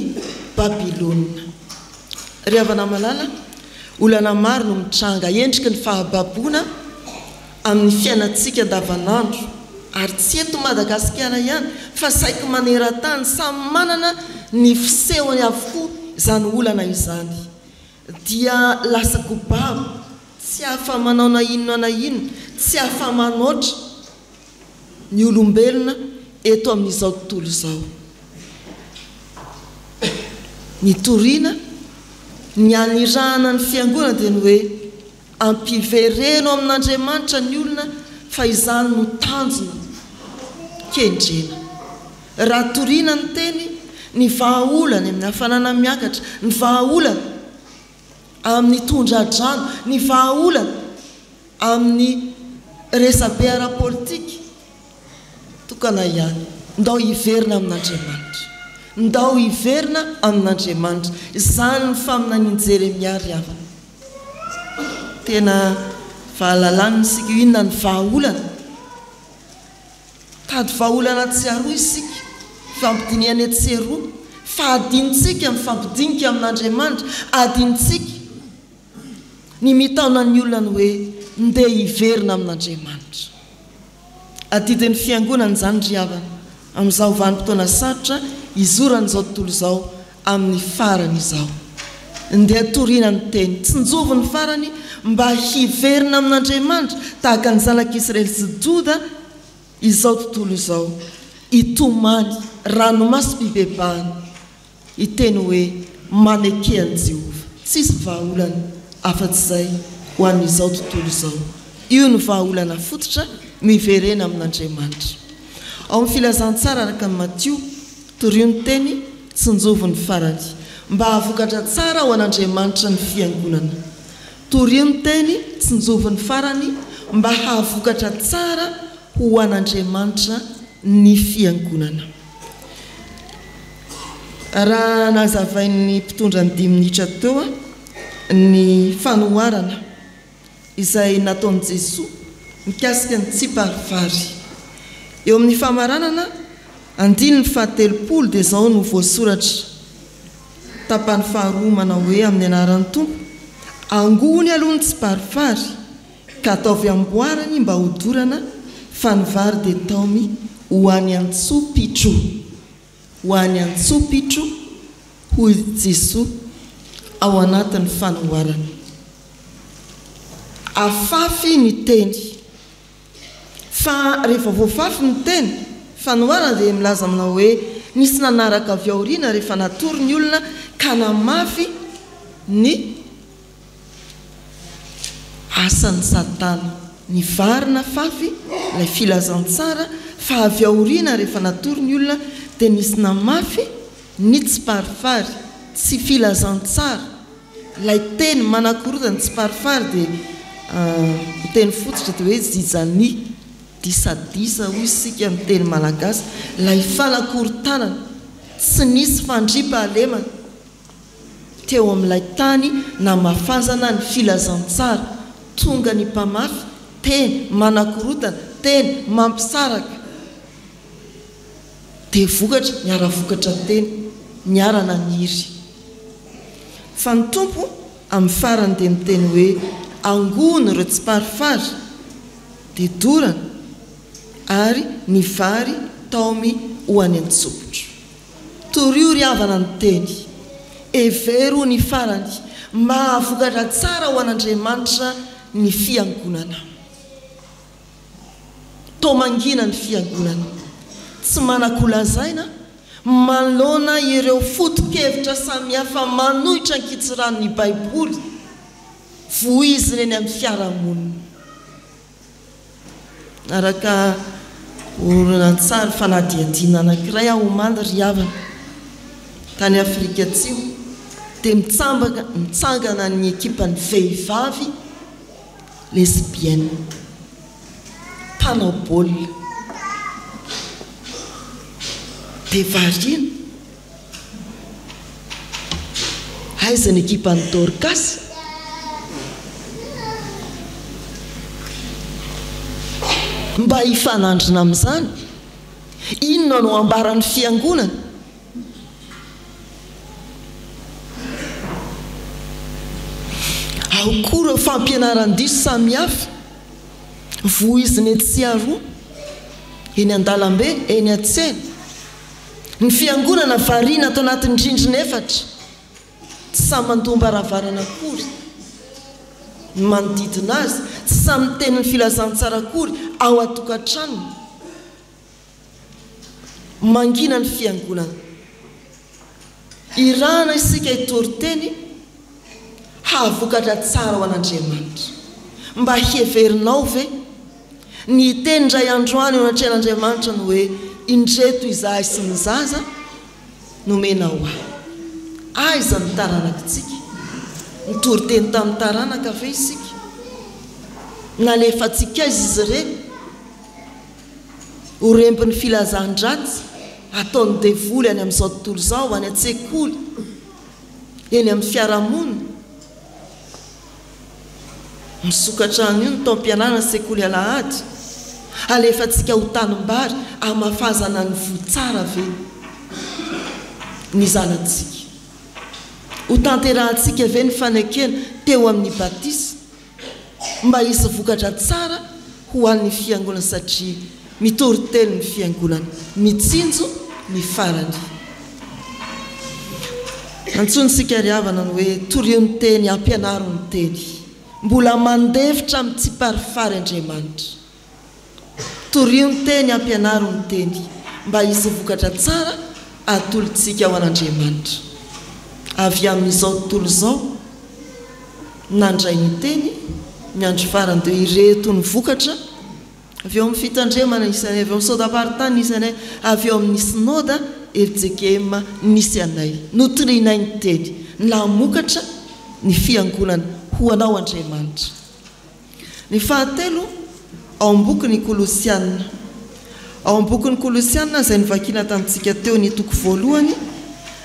Babylona. Ry havana malala, olana maro no mitranga endriky ny fahababoana amin'ny fiainantsika andavanandro, ary tsy eto Madagasikara ihany fa saiky maneran-tany, samy manana ny fisehony avokoa izany olana izany. Dia lasa kobabo, tsy afa-manao na inona na inona, tsy afa-manoatra. ny olombelona eto amin'izao tontolo izao. Ny toriana, ny anirahana ny Fiangonana dia ny hoe ampivereno amin'Andriamanitra ny olona fa izany no tanjona kendrena. Raha toriana ny teny, ny vahaolana amin'ny hafanana miakatra, ny vahaolana amin'ny tondra-drano, ny vahaolana Amin'ny resabe ara-politika, tokana ihany, ndao hiverina amin'Andriamanitra. Ndao hiverina amin'Andriamanitra. Izany ny faminanian'i Jeremia ry havana. Tena fahalalana isika io, inona ny vahaolana? Mitady vahaolana tsy aroa isika, fifampidinihana etsy sy eroa, fa adinontsika mifampidinika amin'Andriamanitra, adinontsika ny mitaona ny olona ny hoe ndeha hiverina amin'Andriamanitra. Adidin'ny Fiangonana izany ry havana, amin'izao vanim-potoana sarotra izoran'izao tontolo izao amin'ny farany izao. Ndeha toriana ny teny, tsinjovy ny farany mba hiverina amin'Andriamanitra tahaka ny zanak'Israely sy Joda izao tontolo izao, hitomany ranomasom-pibebahana. Hiteny hoe, Maneke an'i Jehovah. Tsisy vahaolana afa-tsy izay ho an'izao tontolo izao. Io no vahaolana fototra, miverena amin'Andriamanitra. Ao amin'ny Filazantsara araka an'i Matio, torio ny teny, tsinjovy ny farany. Mba hahavokatra tsara ho an'Andriamanitra ny fiangonana. Torio ny teny, tsinjovy ny farany, mba hahavokatra tsara ho an'Andriamanitra ny fiangonana. Raha nazavain'ny mpitondra ny dimy minitra teo ny fanoharana izay nataon'i Jesoa mikasika ny tsiparifary. Eo amin'ny famaranana, andininy fahatelopolo dia izao no voasoratra, tapany faharoa manao hoe amin'ny anaran'ny Tompo, Angony aloha ny tsiparifary ka ataovy amboarany mba hodorana fa ny vary dia taomy ho any an-tsopitro. Ho any an-tsopitro, hoy Jesoa ao anatin'ny fanoharana. Afafy ny teny. Fa rehefa voafafy ny teny, fanoharana dia milaza aminao hoe nisy nanaraka avy aoriana rehefa natory ny olona ka namafy ny Asan'i Satana. Ny vary nafafy, ilay filazantsara, fa avy aoriana rehefa natory ny olona dia nisy namafy ny tsiparifary, tsy filazantsara, ilay teny manakorontana, tsiparifary dia ny teny fototra dia hoe zizania, disadisa hoy isika amin'ny teny malagasy, ilay fanakorontanana, tsy nisy fandriampahalemana. Teo amin'ilay tany namafazana ny filazantsara, tonga ny mpamafy teny manakorontana, teny mampisaraka. Dia vokatra, niara-vokatra teny, niara-naniry. Fa ny Tompo amin'ny farany dia miteny hoe, Angony ireo tsiparifary, dia dorana, ary ny vary taomy ho any an-tsopitro. Torio ry havana ny teny. Hevero ny farany. Mahavokatra tsara ho an'Andriamanitra ny fiangonana. Toa mangina ny fiangonana. Tsy manan-kolazaina manoloana ireo foto-kevitra samihafa manohitra an-kitsirano ny Baiboly voizina eny amin'ny fiarahamonina. Araka horonantsary fanadihadiana anankiray aho omaly ry havana, tany Afrika Atsimo, dia mitsambaka mitsangana ny ekipan'ny vehivavy lesbienne mpanao baolina. Dia variana. Aiza ny ekipan'i Dorcas? Mba hifanandrina amin'izany, inona no ambaran'ny fiangonana? Ao koa ireo fampianaran-diso samihafa voizina etsy sy aroa, eny an-dalambe, eny an-tsena. Ny fiangonana variana ato anatin'ny rindrina efatra, tsy samy mandoam-baravarana akory ny manodidina azy, tsy samy miteny ny filazantsara akory ao an-tokantranony. Mangina ny fiangonana. Irahana isika hitory teny hahavokatra tsara ho an'Andriamanitra. Mba heverinao ve ny hiteny indray andro any eo anatrehan'Andriamanitra ny hoe, Indreto izahay sy ny zaza nomenao ahy. Aiza ny taranakitsika? Nitory teny tamin'ny taranaka ve isika? Nalefantsika aiza izy ireny? Ho rembin'ny filazan-dratsy ataon'ny devoly any amin'izao tontolo izao, any an-tsekoly, eny amin'ny fiarahamonina. Misokatra anio ny taom-pianarana sekoly alahady. Alefantsika ho tanimbary hamafazana ny voa tsara ve? Ny zanatsika. Hotanterahantsika ve ny fanekena teo amin'ny batisa mba hisy vokatra tsara ho an'ny fiangonana satria mitory teny ny fiangonana, mitsinjo ny farany. Antsoiny isika ry havana ny hoe torio ny teny, ampianaro ny teny. Mbola mandefitra amin'ny tsiparifary Andriamanitra. Torio ny teny, ampianaro ny teny, mba hisy vokatra tsara atolotsika ho an'Andriamanitra. Avy amin'izao tontolo izao, nandray ny teny, ny andro farany dia ireto ny vokatra, avy eo amin'ny fitandremana nisy anay, avy eo amin'ny sodam-paritany nisy anay, avy eo amin'ny synoda fjkm nisy anay. Notorianay ny teny, namokatra ny fiangonana ho anao Andriamanitra. Ny fahatelo, ao amin'ny bokin'ny Kolosiana. Ao amin'ny bokin'ny Kolosiana izay novakiana tamintsika teo ny toko voalohany,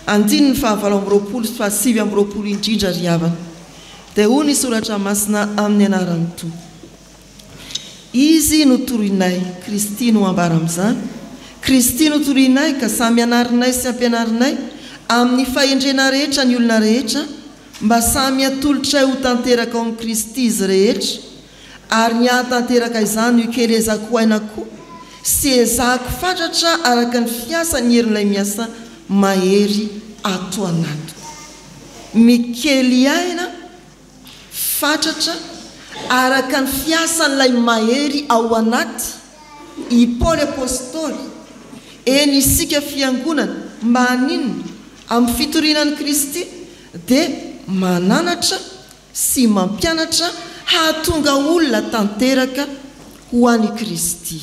andininy fahavalo 28 sy fahasivy 29 indrindra ry havana, dia hoy ny Soratra Masina amin'ny anaran'ny Tompo. Izy no torinay, Kristy no ambara amin'izany, Kristy no torinay ka samy anarinay sy ampianarinay amin'ny fahendrena rehetra ny olona rehetra, Mba samy atolotray ho tanteraka ao amin'i Kristy izy rehetra, ary ny hahatanteraka izany no ikelezako aina koa, sy ezahako fatratra araka ny fiasan'ny herin'ilay miasa mahery ato anatiko. Mikely aina fatratra araka ny fiasan'ilay mahery ao anaty i Paoly Apostoly, eny isika Fiangonana, mba haninona? Amin'ny fitoriana an'i Kristy dia mananatra sy mampianatra hahatonga olona tanteraka ho an'i Kristy.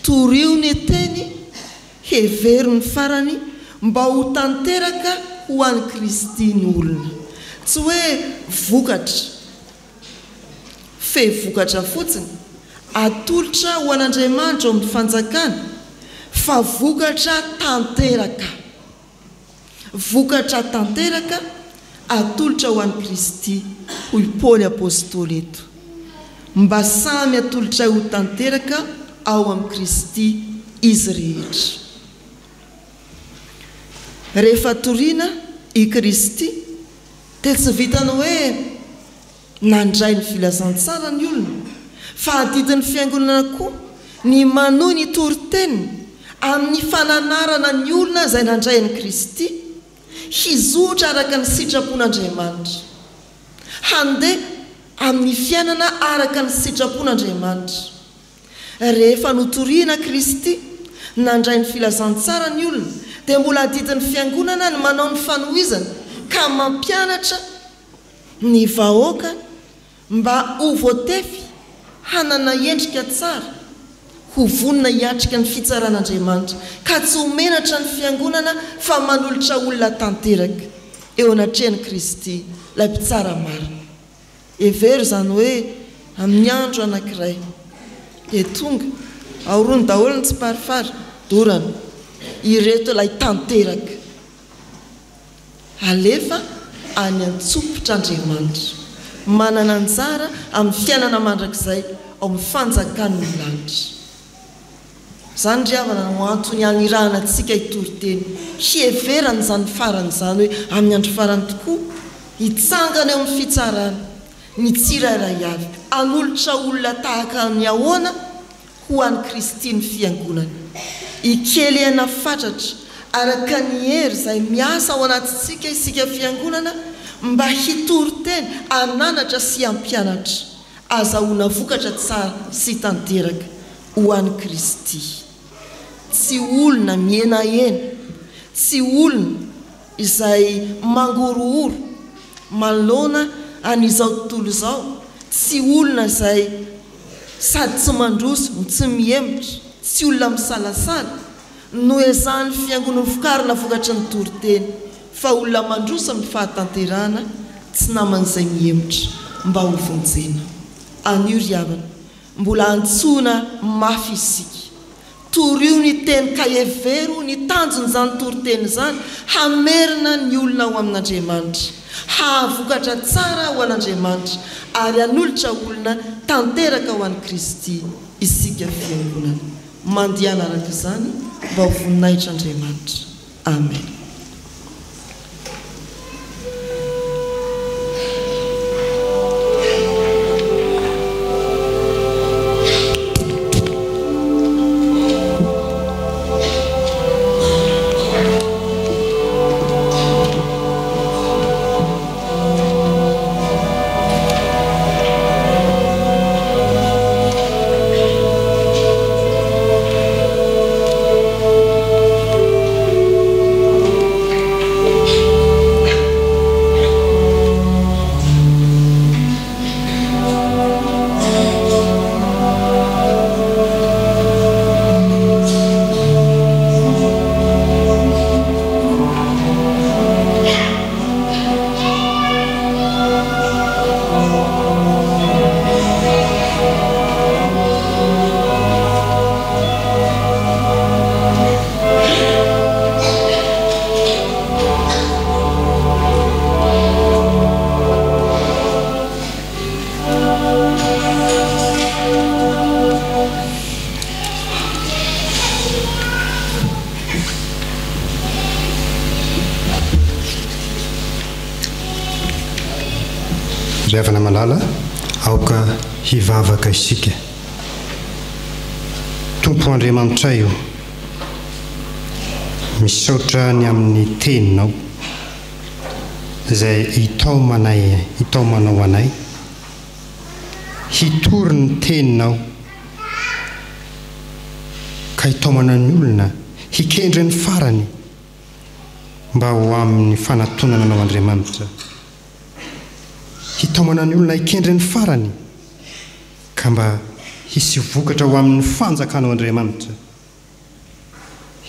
Torio ny teny, hevero ny farany mba ho tanteraka ho an'i Kristy ny olona. Tsy hoe vokatra, fe vokatra fotsiny, atolotra ho an'Andriamanitra ao amin'ny fanjakany, fa vokatra tanteraka. Vokatra tanteraka atolotra ho an'i Kristy, hoy Paoly Apostoly eto. Mba samy atolotray ho tanteraka ao amin'i Kristy izy rehetra. Rehefa torina i Kristy dia tsy vitan'ny hoe Nandray ny filazantsara ny olona, fa adidin'ny Fiangonana koa ny manohy ny toriteniny amin'ny fananarana ny olona izay nandray an'i Kristy hizotra araka ny sitrapon'Andriamanitra, handeha amin'ny fiainana araka ny sitrapon'Andriamanitra. Rehefa notorina Kristy, nandray ny filazantsara ny olona, dia mbola adidin'ny Fiangonana ny manao ny fanohizana ka mampianatra ny vahoaka mba ho voatefy hanana endrika tsara, ho vonona hiatrika ny fitsaran'Andriamanitra, ka tsy ho menatra ny Fiangonana fa manolotra olona tanteraka eo anatrehan'i Kristy, ilay Mpitsara marina. Hevero izany hoe amin'ny andro anankiray dia tonga, ahorony daholo ny tsiparifary, dorana, ireto ilay tanteraka. Alefa any an-tsopitr'Andriamanitra. Manana anjara amin'ny fiainana mandrakizay ao amin'ny fanjakan'ny lanitra. Izany ry havana no antony anirahana antsika hitory teny, hiheverana izany farany izany hoe amin'ny andro farany tokoa, hitsangana eo amin'ny fitsarana ny tsirairay avy, hanolotra olona tahaka ny ahoana ho an'i Kristy ny Fiangonana. Hikely aina fatratra araka ny hery izay miasa ao anatintsika isika Fiangonana mba hitory teny, hananatra sy hampianatra, azahoana vokatra tsara sy tanteraka ho an'i Kristy. Tsy olona mihenahena, tsy olona izay mangorohoro manoloana an'izao tontolo izao, tsy olona izay sady tsy mandroso no tsy mihemotra, tsy olona misalasala, no ezahan'ny Fiangonana vokarina vokatry ny toriteny, fa olona mandroso amin'ny fahatanterahana, tsy naman'izay mihemotra mba ho vonjena. Anio ry havana, mbola antsoina mafy isika. Torio ny teny ka hevero ny tanjon'izany toriteny izany, hamerina ny olona ho amin'Andriamanitra, hahavokatra tsara ho an'Andriamanitra, ary hanolotra olona tanteraka ho an'i Kristy isika Fiangonana. Mandehana araka izany mba ho voninahitr'Andriamanitra. Amen.
Ry havana malala, aoka hivavaka isika. Tompo Andriamanitray o, misaotra ny amin'ny Teninao izay itaomanay, itaomanao anay hitory ny Teninao ka hitaomana ny olona hikendry ny farany mba ho amin'ny fanatonana Anao Andriamanitra. Hitaomana ny olona hikendry ny farany ka mba hisy vokatra ho amin'ny fanjakanao Andriamanitra.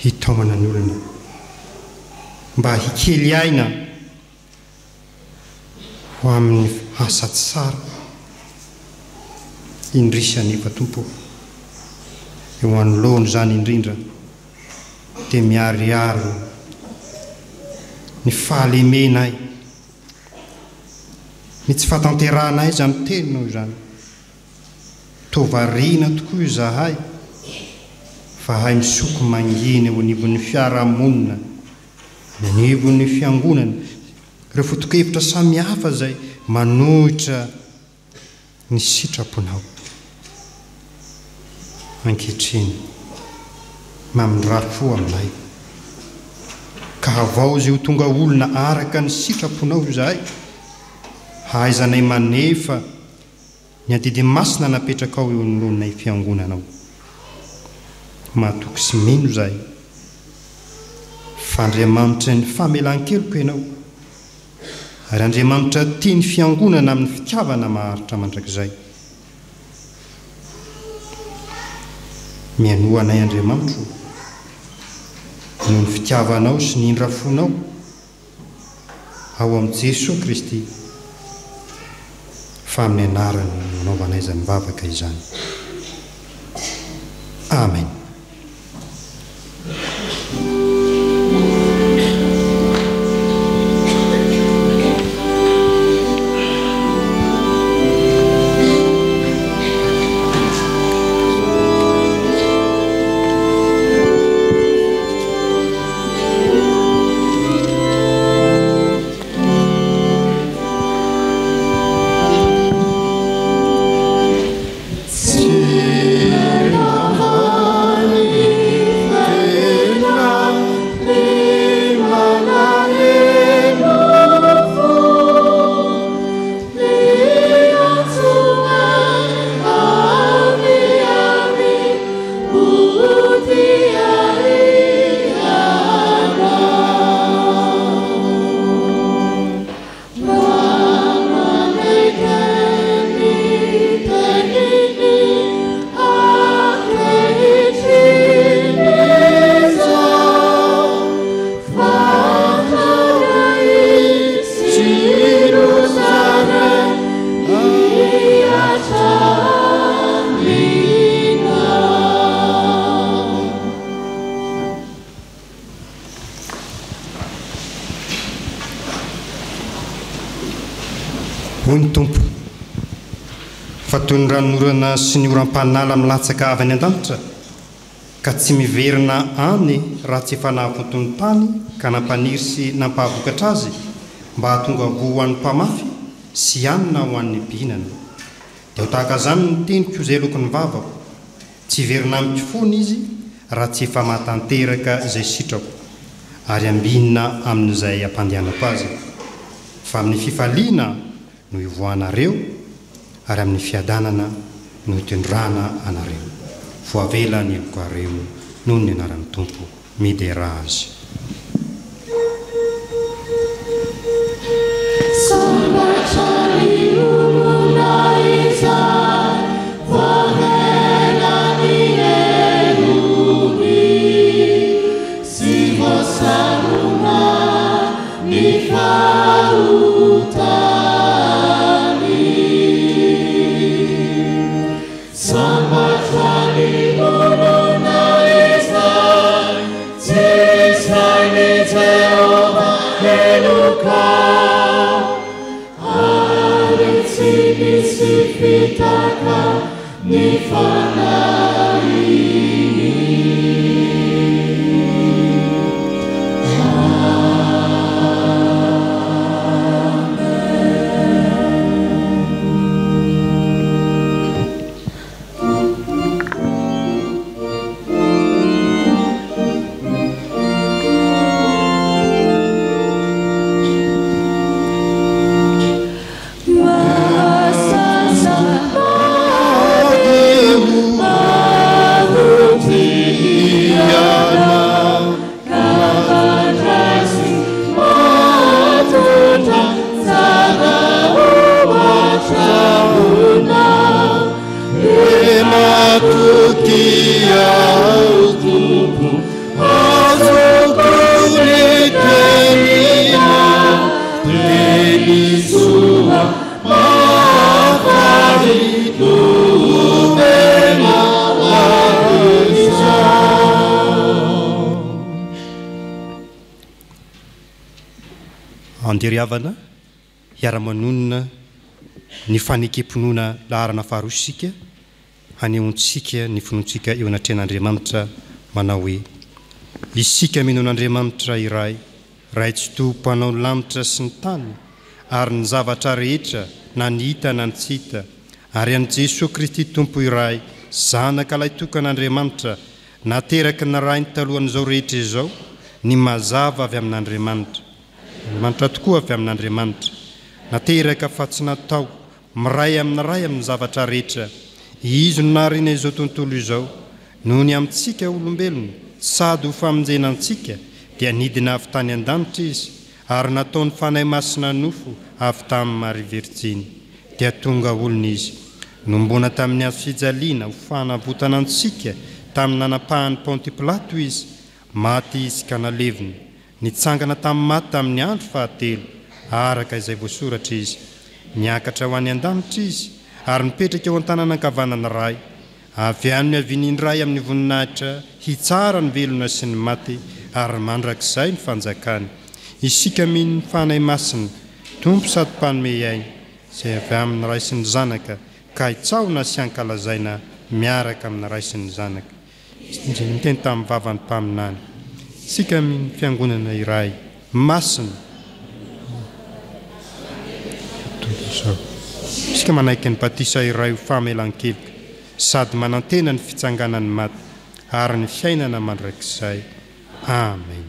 Hitaomana ny olona mba hikely aina ho amin'ny asa tsara. Indrisy anefa Tompo ô, eo anoloan'izany indrindra dia miharihary ny fahalemenay, ny tsy fahatanterahanay izany teninao izany. Toa variana tokoa izahay fa hay misoko mangina eo anivon'ny fiarahamonina, any anivon'ny fiangonana, ireo foto-kevitra samihafa izay manohitra ny sitraponao. Ankehitriny, mamindrà fo aminay, ka havaozy ho tonga olona araka ny sitraponao izahay, hahaizanay manefa ny adidy masina napetrakao eo anoloanay Fiangonanao. Matoky sy mino izahay fa Andriamanitry ny famelan-keloka Ianao, ary Andriamanitra tia ny Fiangonana amin'ny fitiavana maharitra mandrakizay. Mihainoa anay Andriamanitro o, noho ny fitiavanao sy ny indra-fonao ao amin'i Jesoa Kristy, fa amin'ny anarany no anaovanay izany vavaka izany. Amen. Hoy ny Tompo, Fa toy ny ranonorana sy ny oram-panala milatsaka avy any an-danitra, ka tsy miverina any raha tsy efa nahavonto ny tany ka nampaniry sy nampahavokatra azy, mba hahatonga voa ho an'ny mpamafy sy hanina ho an'ny mpihinana. Dia ho tahaka izany ny teniko izay aloky ny vavako. Tsy hiverina amiko foana izy raha tsy efa mahatanteraka izay sitrako, ary ambinina amin'izay ampandehanako azy. Fa amin'ny fifaliana no hivoahanareo, ary amin'ny fiadanana no hitondrana anareo. Voavela ny helokareo noho ny anaran'ny Tompo. Miderà Azy.
Sambatra ny olona izay voavela ny helony sy voasarona ny fahotany. Sambatra ny olona izay tsy sain'i Jehovah heloka, ary tsy misy fitaka ny fanahiny. Amen. aho Tompo, azoko ny teninao, teny soa mahafaly no omenao ahy izao.
Andeha ry havana hiara-manonona ny fanekem-pinoana laharana faharoa isika, hanehoantsika ny finoantsika eo anatrehan'Andriamanitra manao hoe, Isika mino an'Andriamanitra iray, Ray Tsitoha Mpanao ny lanitra sy ny tany ary ny zavatra rehetra na ny hita na ny tsy hita, ary an'i Jesoa Kristy Tompo iray, Zanaka Lahitokan'Andriamanitra, nateraky ny Rainy talohan'izao rehetra izao, ny mazava avy amin'Andriamanitra, Andriamanitra tokoa avy amin'Andriamanitra, nateraka fa tsy natao, miray amin'ny Ray amin'ny zavatra rehetra. Izy no nahariana izao tontolo izao. Noho ny amintsika olombelona, sady ho famonjena antsika, dia nidina avy tany an-danitra Izy, ary nataon'ny Fanahy Masina nofo avy tamin'i Maria Virjiny. Dia tonga olona Izy. Nombona tamin'ny hazo fijaliana ho fanavotana antsika tamin'ny nanapahan'i Ponty Pilato Izy. Maty Izy ka nalevina. Nitsangana tamin'ny maty tamin'ny andro fahatelo, araka izay voasoratra izy. Niakatra ho any an-danitra izy, ary mipetraka eo an-tanana ankavanan'ny Ray. Avy any no hiaviany indray amin'ny voninahitra hitsara ny velona sy ny maty, ary mandrakizay ny fanjakany. Isika mino ny Fanahy Masina, Tompo sady Mpanome aina, izay avy amin'ny Ray sy ny Zanaka, ka hitsaona sy hankalazaina miaraka amin'ny Ray sy ny Zanaka. Izay niteny tamin'ny vavan'ny mpaminany. Isika mino fiangonana iray masina. Tontolo izao. Isika manaiky ny batisa iray ho famelan-keloka sady manantena ny fitsanganan'ny maty ary ny fiainana mandrakizay. Amen.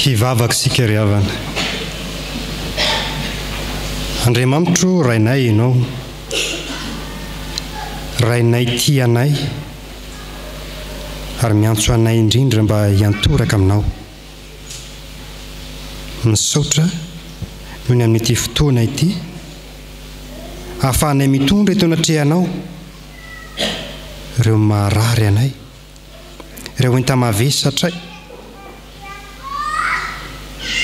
Hivavaka isika ry havana. Andriamanitro Rainay Ianao, Rainay tia anay ary miantso anay indrindra mba hiantoraka Aminao. Misaotra noho ny amin'ity fotoana ity ahafahanay mitondra eto anatrehanao ireo marary anay, ireo enta-mavesatray.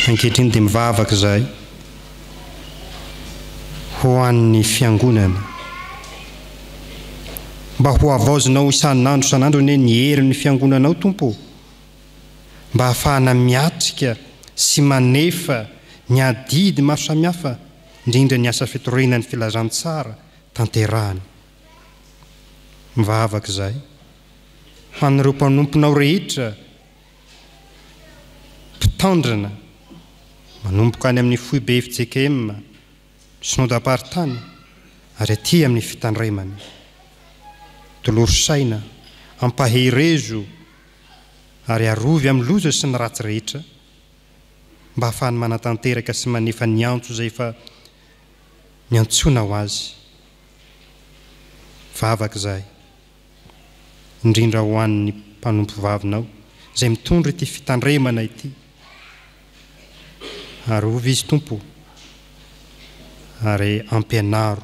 Ankehitriny dia mivavaka izahay ho an'ny Fiangonana. Mba ho havaozinao isan'andro isan'andro anie ny herin'ny Fiangonanao, Tompo ô, mba hahafahana miatrika sy manefa ny adidy maro samihafa, indrindra ny asa fitoriana ny filazantsara tanterahana. Mivavaka izahay ho an'ireo mpanomponao rehetra mpitandrina manomboka any amin'ny foibe fjkm, Synodam-paritany ary aty amin'ny fitandremana. Tolory saina, ampaherezo ary arovy amin'ny loza sy ny ratsy rehetra mba hahafahany manatanteraka sy manefa ny antso izay efa niantsoana ho azy. Vavaka izahay, indrindra ho an'ny mpanompovavinao izay mitondra ity fitandremana ity. Arovy izy Tompo o, ary ampianaro,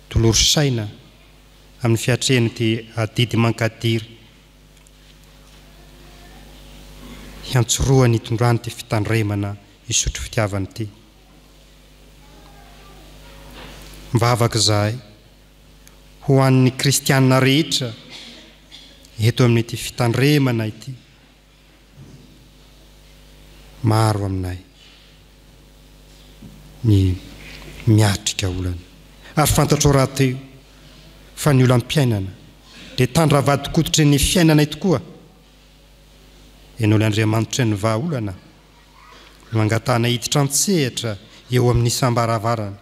tolory saina amin'ny fiatrehana ity adidy mankadiry hiantsorohany hitondrany ity fitandremana hisotro fitiavana ity. Mivavaka izahay ho an'ny kristiana rehetra eto amin'ity fitandremana ity. Maro aminay ny miatrika olana. Ary fantatrao rahateo fa ny olam-piainana dia tandra-vadin-koditry ny fiainanay tokoa. Ianao ilay Andriamanitry ny vahaolana no angatahanay hiditra an-tsehatra eo amin'ny isam-baravarana.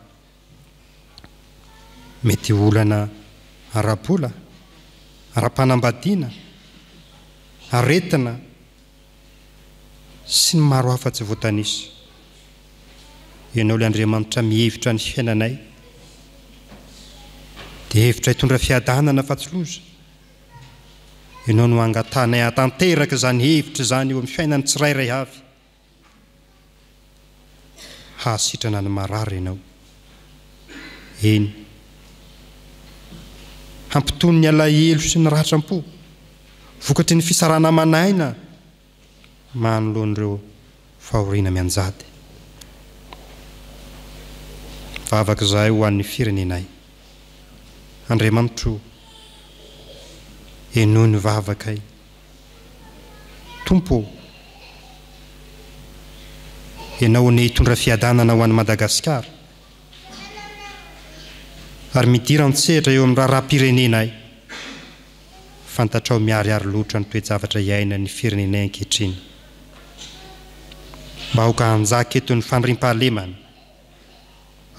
Mety ho olana ara-bola, ara-panambadiana, aretina sy ny maro hafa tsy voatanisa. Ianao ilay Andriamanitra mihevitra ny fiainanay dia hevitra hitondra fiadanana fa tsy loza. Ianao no angatahanay hahatanteraka izany hevitra izany eo amin'ny fiainan'ny tsirairay avy. Hahasitrana ny marary ianao. Eny. Hampitony ny alahelo sy ny ratram-po vokatry ny fisarahana aman'aina manoloana ireo fahoriana mianjady. Mivavaka izahay ho an'ny firenenay. Andriamanitro o, henoy ny vavakay. Tompo ô, Ianao anie hitondra fiadanana ho an'i Madagasikara ary midira an-tsehatra eo amin'ny raharaham-pirenenay. Fantatrao miharihary loatra ny toe-javatra iainan'ny firenenay ankehitriny. Mba aoka hanjaka eto ny fandriampahalemana.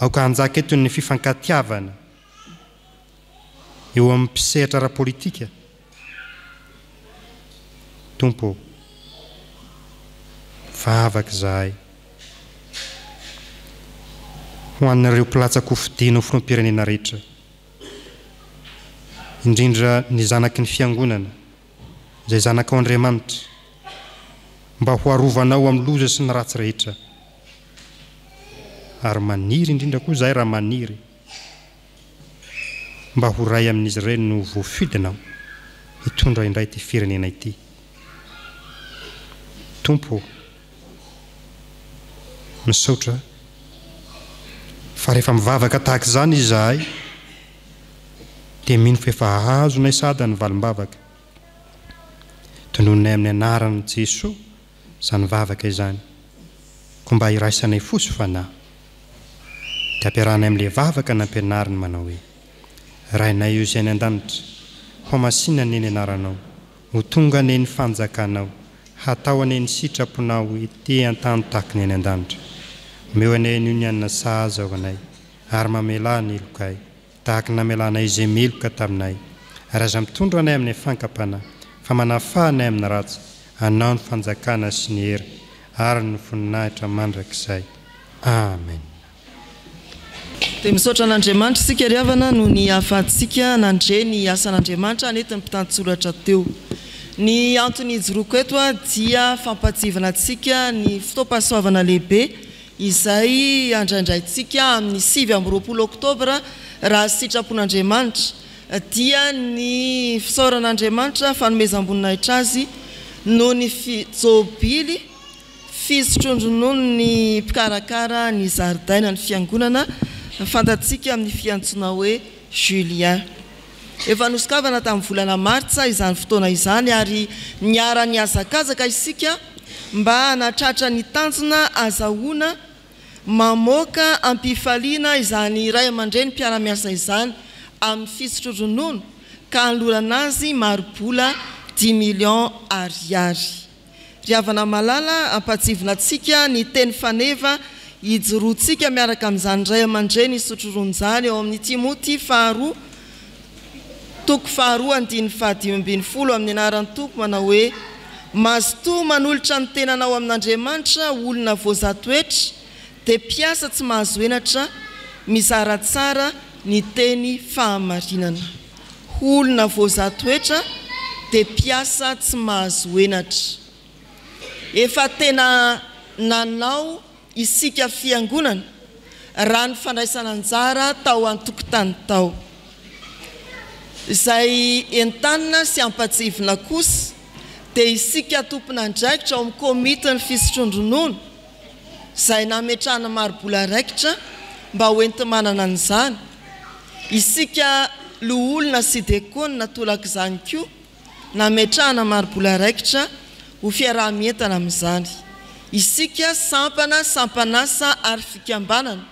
Aoka hanjaka eto ny fifankatiavana eo amin'ny mpisehatra ara-politika. Tompo ô, vavaka izahay ho an'ireo mpilatsa-kofidina ho filoham-pirenena rehetra, indrindra ny zanaky ny Fiangonana, izay zanakao Andriamanitra, mba ho arovanao amin'ny loza sy ny ratsy rehetra. Ary maniry indrindra koa izahay raha maniry mba ho iray amin'izy ireny no voafidinao hitondra indray ity firenena ity. Tompo ô, misaotra fa rehefa mivavaka tahaka izany izahay dia mino fa efa azonay sahady ny valim-bavaka. Tononinay amin'ny anaran'i Jesoa izany vavaka izany, koa mba iraisanay fo sy fanahy. Dia ampiarahanay amin'ilay vavaka nampianariny manao hoe, Rainay io izay any an-danitra, hohamasina anie ny anaranao, ho tonga anie ny fanjakanao, hatao anie ny sitraponao ety an-tany tahaky ny any an-danitra. Omeo anie anio ny hanina sahaza ho anay, ary mamelà ny helokay, tahaka ny namelanay izay meloka taminay, ary aza mitondra anay amin'ny fankam-panahy, fa manafaha anay amin'ny ratsy, Anao ny fanjakana sy ny hery. ary ny voninahitra mandrakizay. Amen.
Dia misaotra an'Andriamanitra isika ry havana noho ny ahafahantsika nandre ny asan'Andriamanitra nentin'ny mpitantsoratra teo. Ny antony ijoroako eto dia fampahatsihivana antsika ny fotoam-pahasoavana lehibe izay andraindraintsika amin'ny 29 oktobra raha sitrapon'Andriamanitra dia ny fisaorana Andriamanitra fanomezam-boninahitra Azy noho ny jobily Fisotroan-dronono ny mpikarakara ny zaridaina ny fiangonana fantatsika amin'ny fiantsoana hoe Julien. Efa nosokafana tamin'ny volana martsa izany fotoana izany ary niara-nihazakazaka isika mba hanatratra ny tanjona azahoana mamoaka am-pifaliana izany ray aman-dreny mpiara-miasa izany amin'ny fisotroan-dronono ka hanolorana azy mari-bola dix millions ariary. Ry havana malala, ampahatsivina antsika ny teny faneva hijoroantsika miaraka amin'izany ray aman-dreny hisotro ronono izany ao amin'ny Timoty faharoa toko faharoa andininy fahadimy ambin'ny folo amin'ny anaran'ny Tompo manao hoe, Mazotoa manolotra ny tenanao amin'Andriamanitra ho olona voazaha toetra, dia mpiasa tsy mahazo henatra, mizara tsara ny teny fahamarinana. Ho olona voazaha toetra dia mpiasa tsy mahazo henatra. Efa tena nanao isika fiangonana raha ny fandraisana anjara tao an-tokotany tao. Izay entanina sy ampatsihivina kosa dia isika tompon'andraikitra ao amin'ny komitin'ny fisotroan-dronono izay nametrahana mari-bola raikitra mba ho enti-manana an'izany. Isika loholona sy dekona tolak'izany koa nametrahana mari-bola raikitra ho fiaraha-mientana amin'izany. Isika sampana, sampan'asa ary fikambanana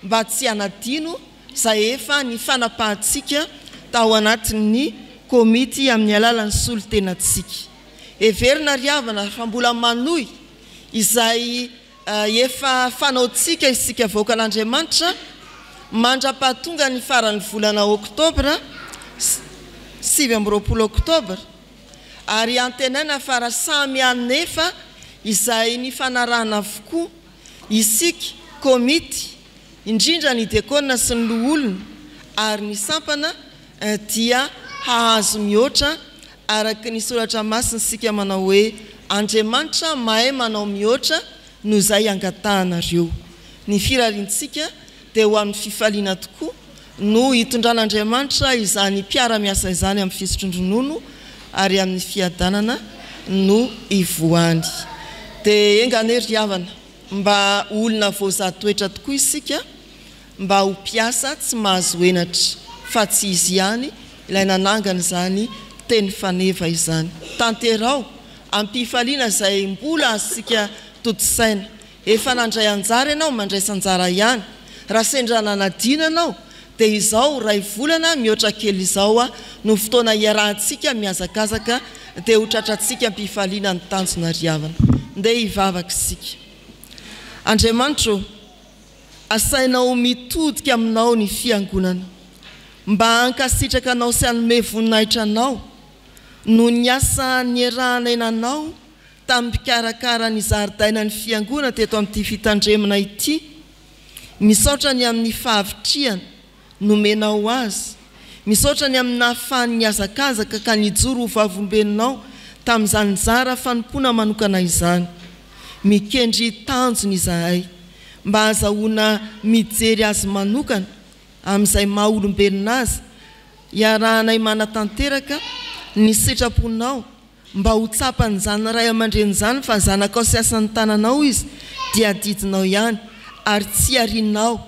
mba tsy hanadino izay efa nifanapahantsika tao anatin'ny komity amin'ny alalan'ny solontenantsika. Heverina ry havana fa mbola manohy izay efa fanaontsika isika vahoakan'Andriamanitra mandra-pahatonga ny faran'ny volana oktobra, 29 oktobra, ary antenaina fa raha samy hanefa izay nifanarahana avokoa isika komity, indrindra ny dekona sy ny loholona ary ny sampana dia hahazo mihoatra araka ny soratra masina isika manao hoe Andriamanitra mahay manao mihoatra noho izay angatahanareo. Ny firariantsika dia ho amin'ny fifaliana tokoa no hitondran'Andriamanitra izany mpiara-miasa izany amin'ny fisotroan-dronono ary amin'ny fiadanana no hivoahany. Dia enga anie ry havana mba ho olona voazaha toetra tokoa isika mba ho mpiasa tsy mahazo henatra fa tsy izy ihany ilay nanangana izany teny faneva izany. Tanteraho am-pifaliana izay mbola azontsika tontosaina. Efa nandray anjara ianao, mandraisa anjara ihany. Raha sendra nanadino ianao dia izao iray volana mihoatra kely izao no fotoana iarahantsika mihazakazaka dia ho tratrantsika am-pifaliana ny tanjona ry havana. Ndeha hivavaka isika. Andriamanitra ô! Asainao mitodika aminao ny Fiangonana mba hankasitraka anao sy hanome voninahitra anao noho ny asa niarahanay nanao tamin'ny mpikarakara ny zaridainan'ny Fiangonana teto amin'ity fitandremana ity. Misaotra ny amin'ny fahavitrihana nomenao azy. Misaotra ny amin'ny nahafahany nihazakazaka ka nijoro ho vavolombelonao tamin'izany nizara fanompoana manokana izany. Mikendry tanjona izahay mba hahazahoana mijery azy manokana amin'izay maha olombelona azy, hiarahanay manatanteraka ny sitraponao mba ho tsapan'izany ray aman-dreny izany fa zanakao sy asan'ny tananao izy dia adidinao ihany ary tsy arianao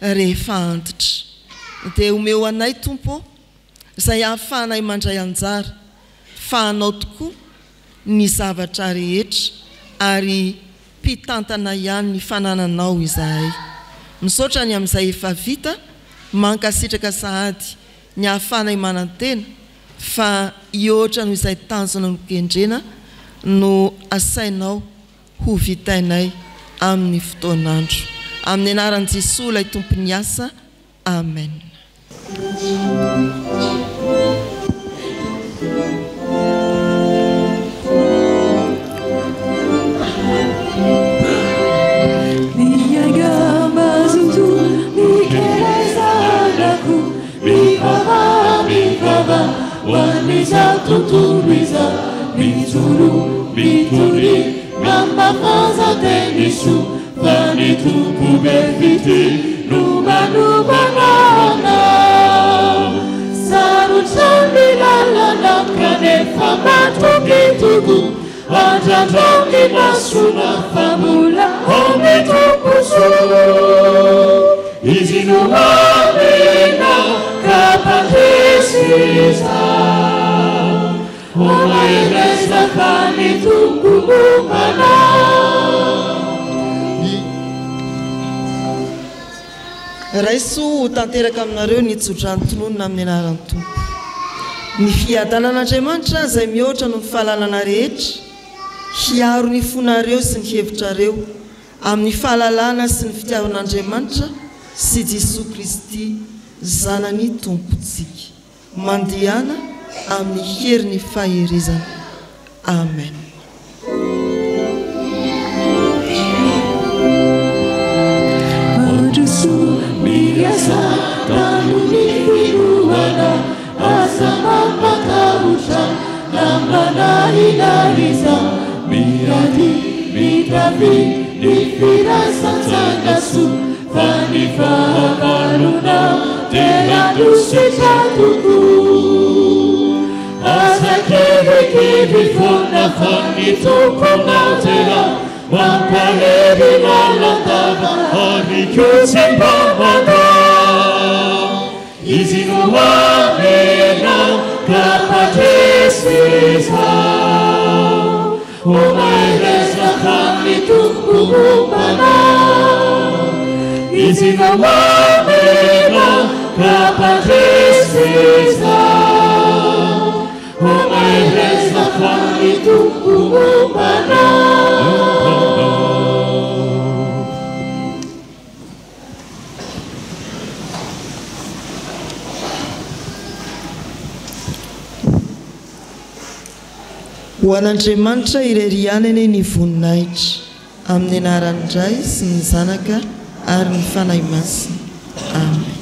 rehefa antitra. Dia omeo anay, Tompo ô, izay ahafahanay mandray anjara, fa Anao tokoa ny zavatra rehetra, ary mpitantana ihany ny fanananao izahay. Misaotra ny amin'izay efa vita, mankasitraka sahady ny ahafahanay manantena fa hihoatra noho izay tanjona nokendrena no asainao ho vitainay amin'ny fotoan'andro. Amin'ny anaran'i Jesoa ilay Tompon'ny asa, Amen.
Ho an'izao tontolo izao Mijoroa, mitoria, mamafaza teny soa Fa ny Tompo be fitia no manomana anao Sarotra ny lalana kanefa matoky tokoa Andrandrao ny masonao fa mbola ao ny Tompo soa Izy no harena ka mpandresy izao O mahereza fa ny Tompo momba anao.
Raiso ho tanteraka aminareo ny tsodrano tononina amin'ny anaran'ny Tompo. Ny fiadanan'Andriamanitra izay mihoatra noho ny fahalalana rehetra, hiaro ny fonareo sy ny hevitrareo amin'ny fahalalana sy ny fitiavan'Andriamanitra sy Jesoa Kristy Zanany Tompontsika. Mandehana amin'ny herin'ny faherezana. Amen.
Mandrosoa miasa tano ny finoana aza mampatahotra na manahy iza miady mitafy ny firaisan-tsaina soa fa ny fahavalonao dia handositra tokoa. Aza kivikivy foana fa ny Tomponao dia mampahery lalandava ary koa tsy mba mandà. Izy no harena ka mpandresy izao. O mahereza fa ny Tompo momba anao. Izy no harena ka mpandresy izao. O mahereza fa ny Tompo momba anao.
Ho an'Andriamanitra irery ihany anie ny voninahitra, amin'ny anaran'ny Ray sy ny Zanaka ary ny Fanahy Masina. Amen.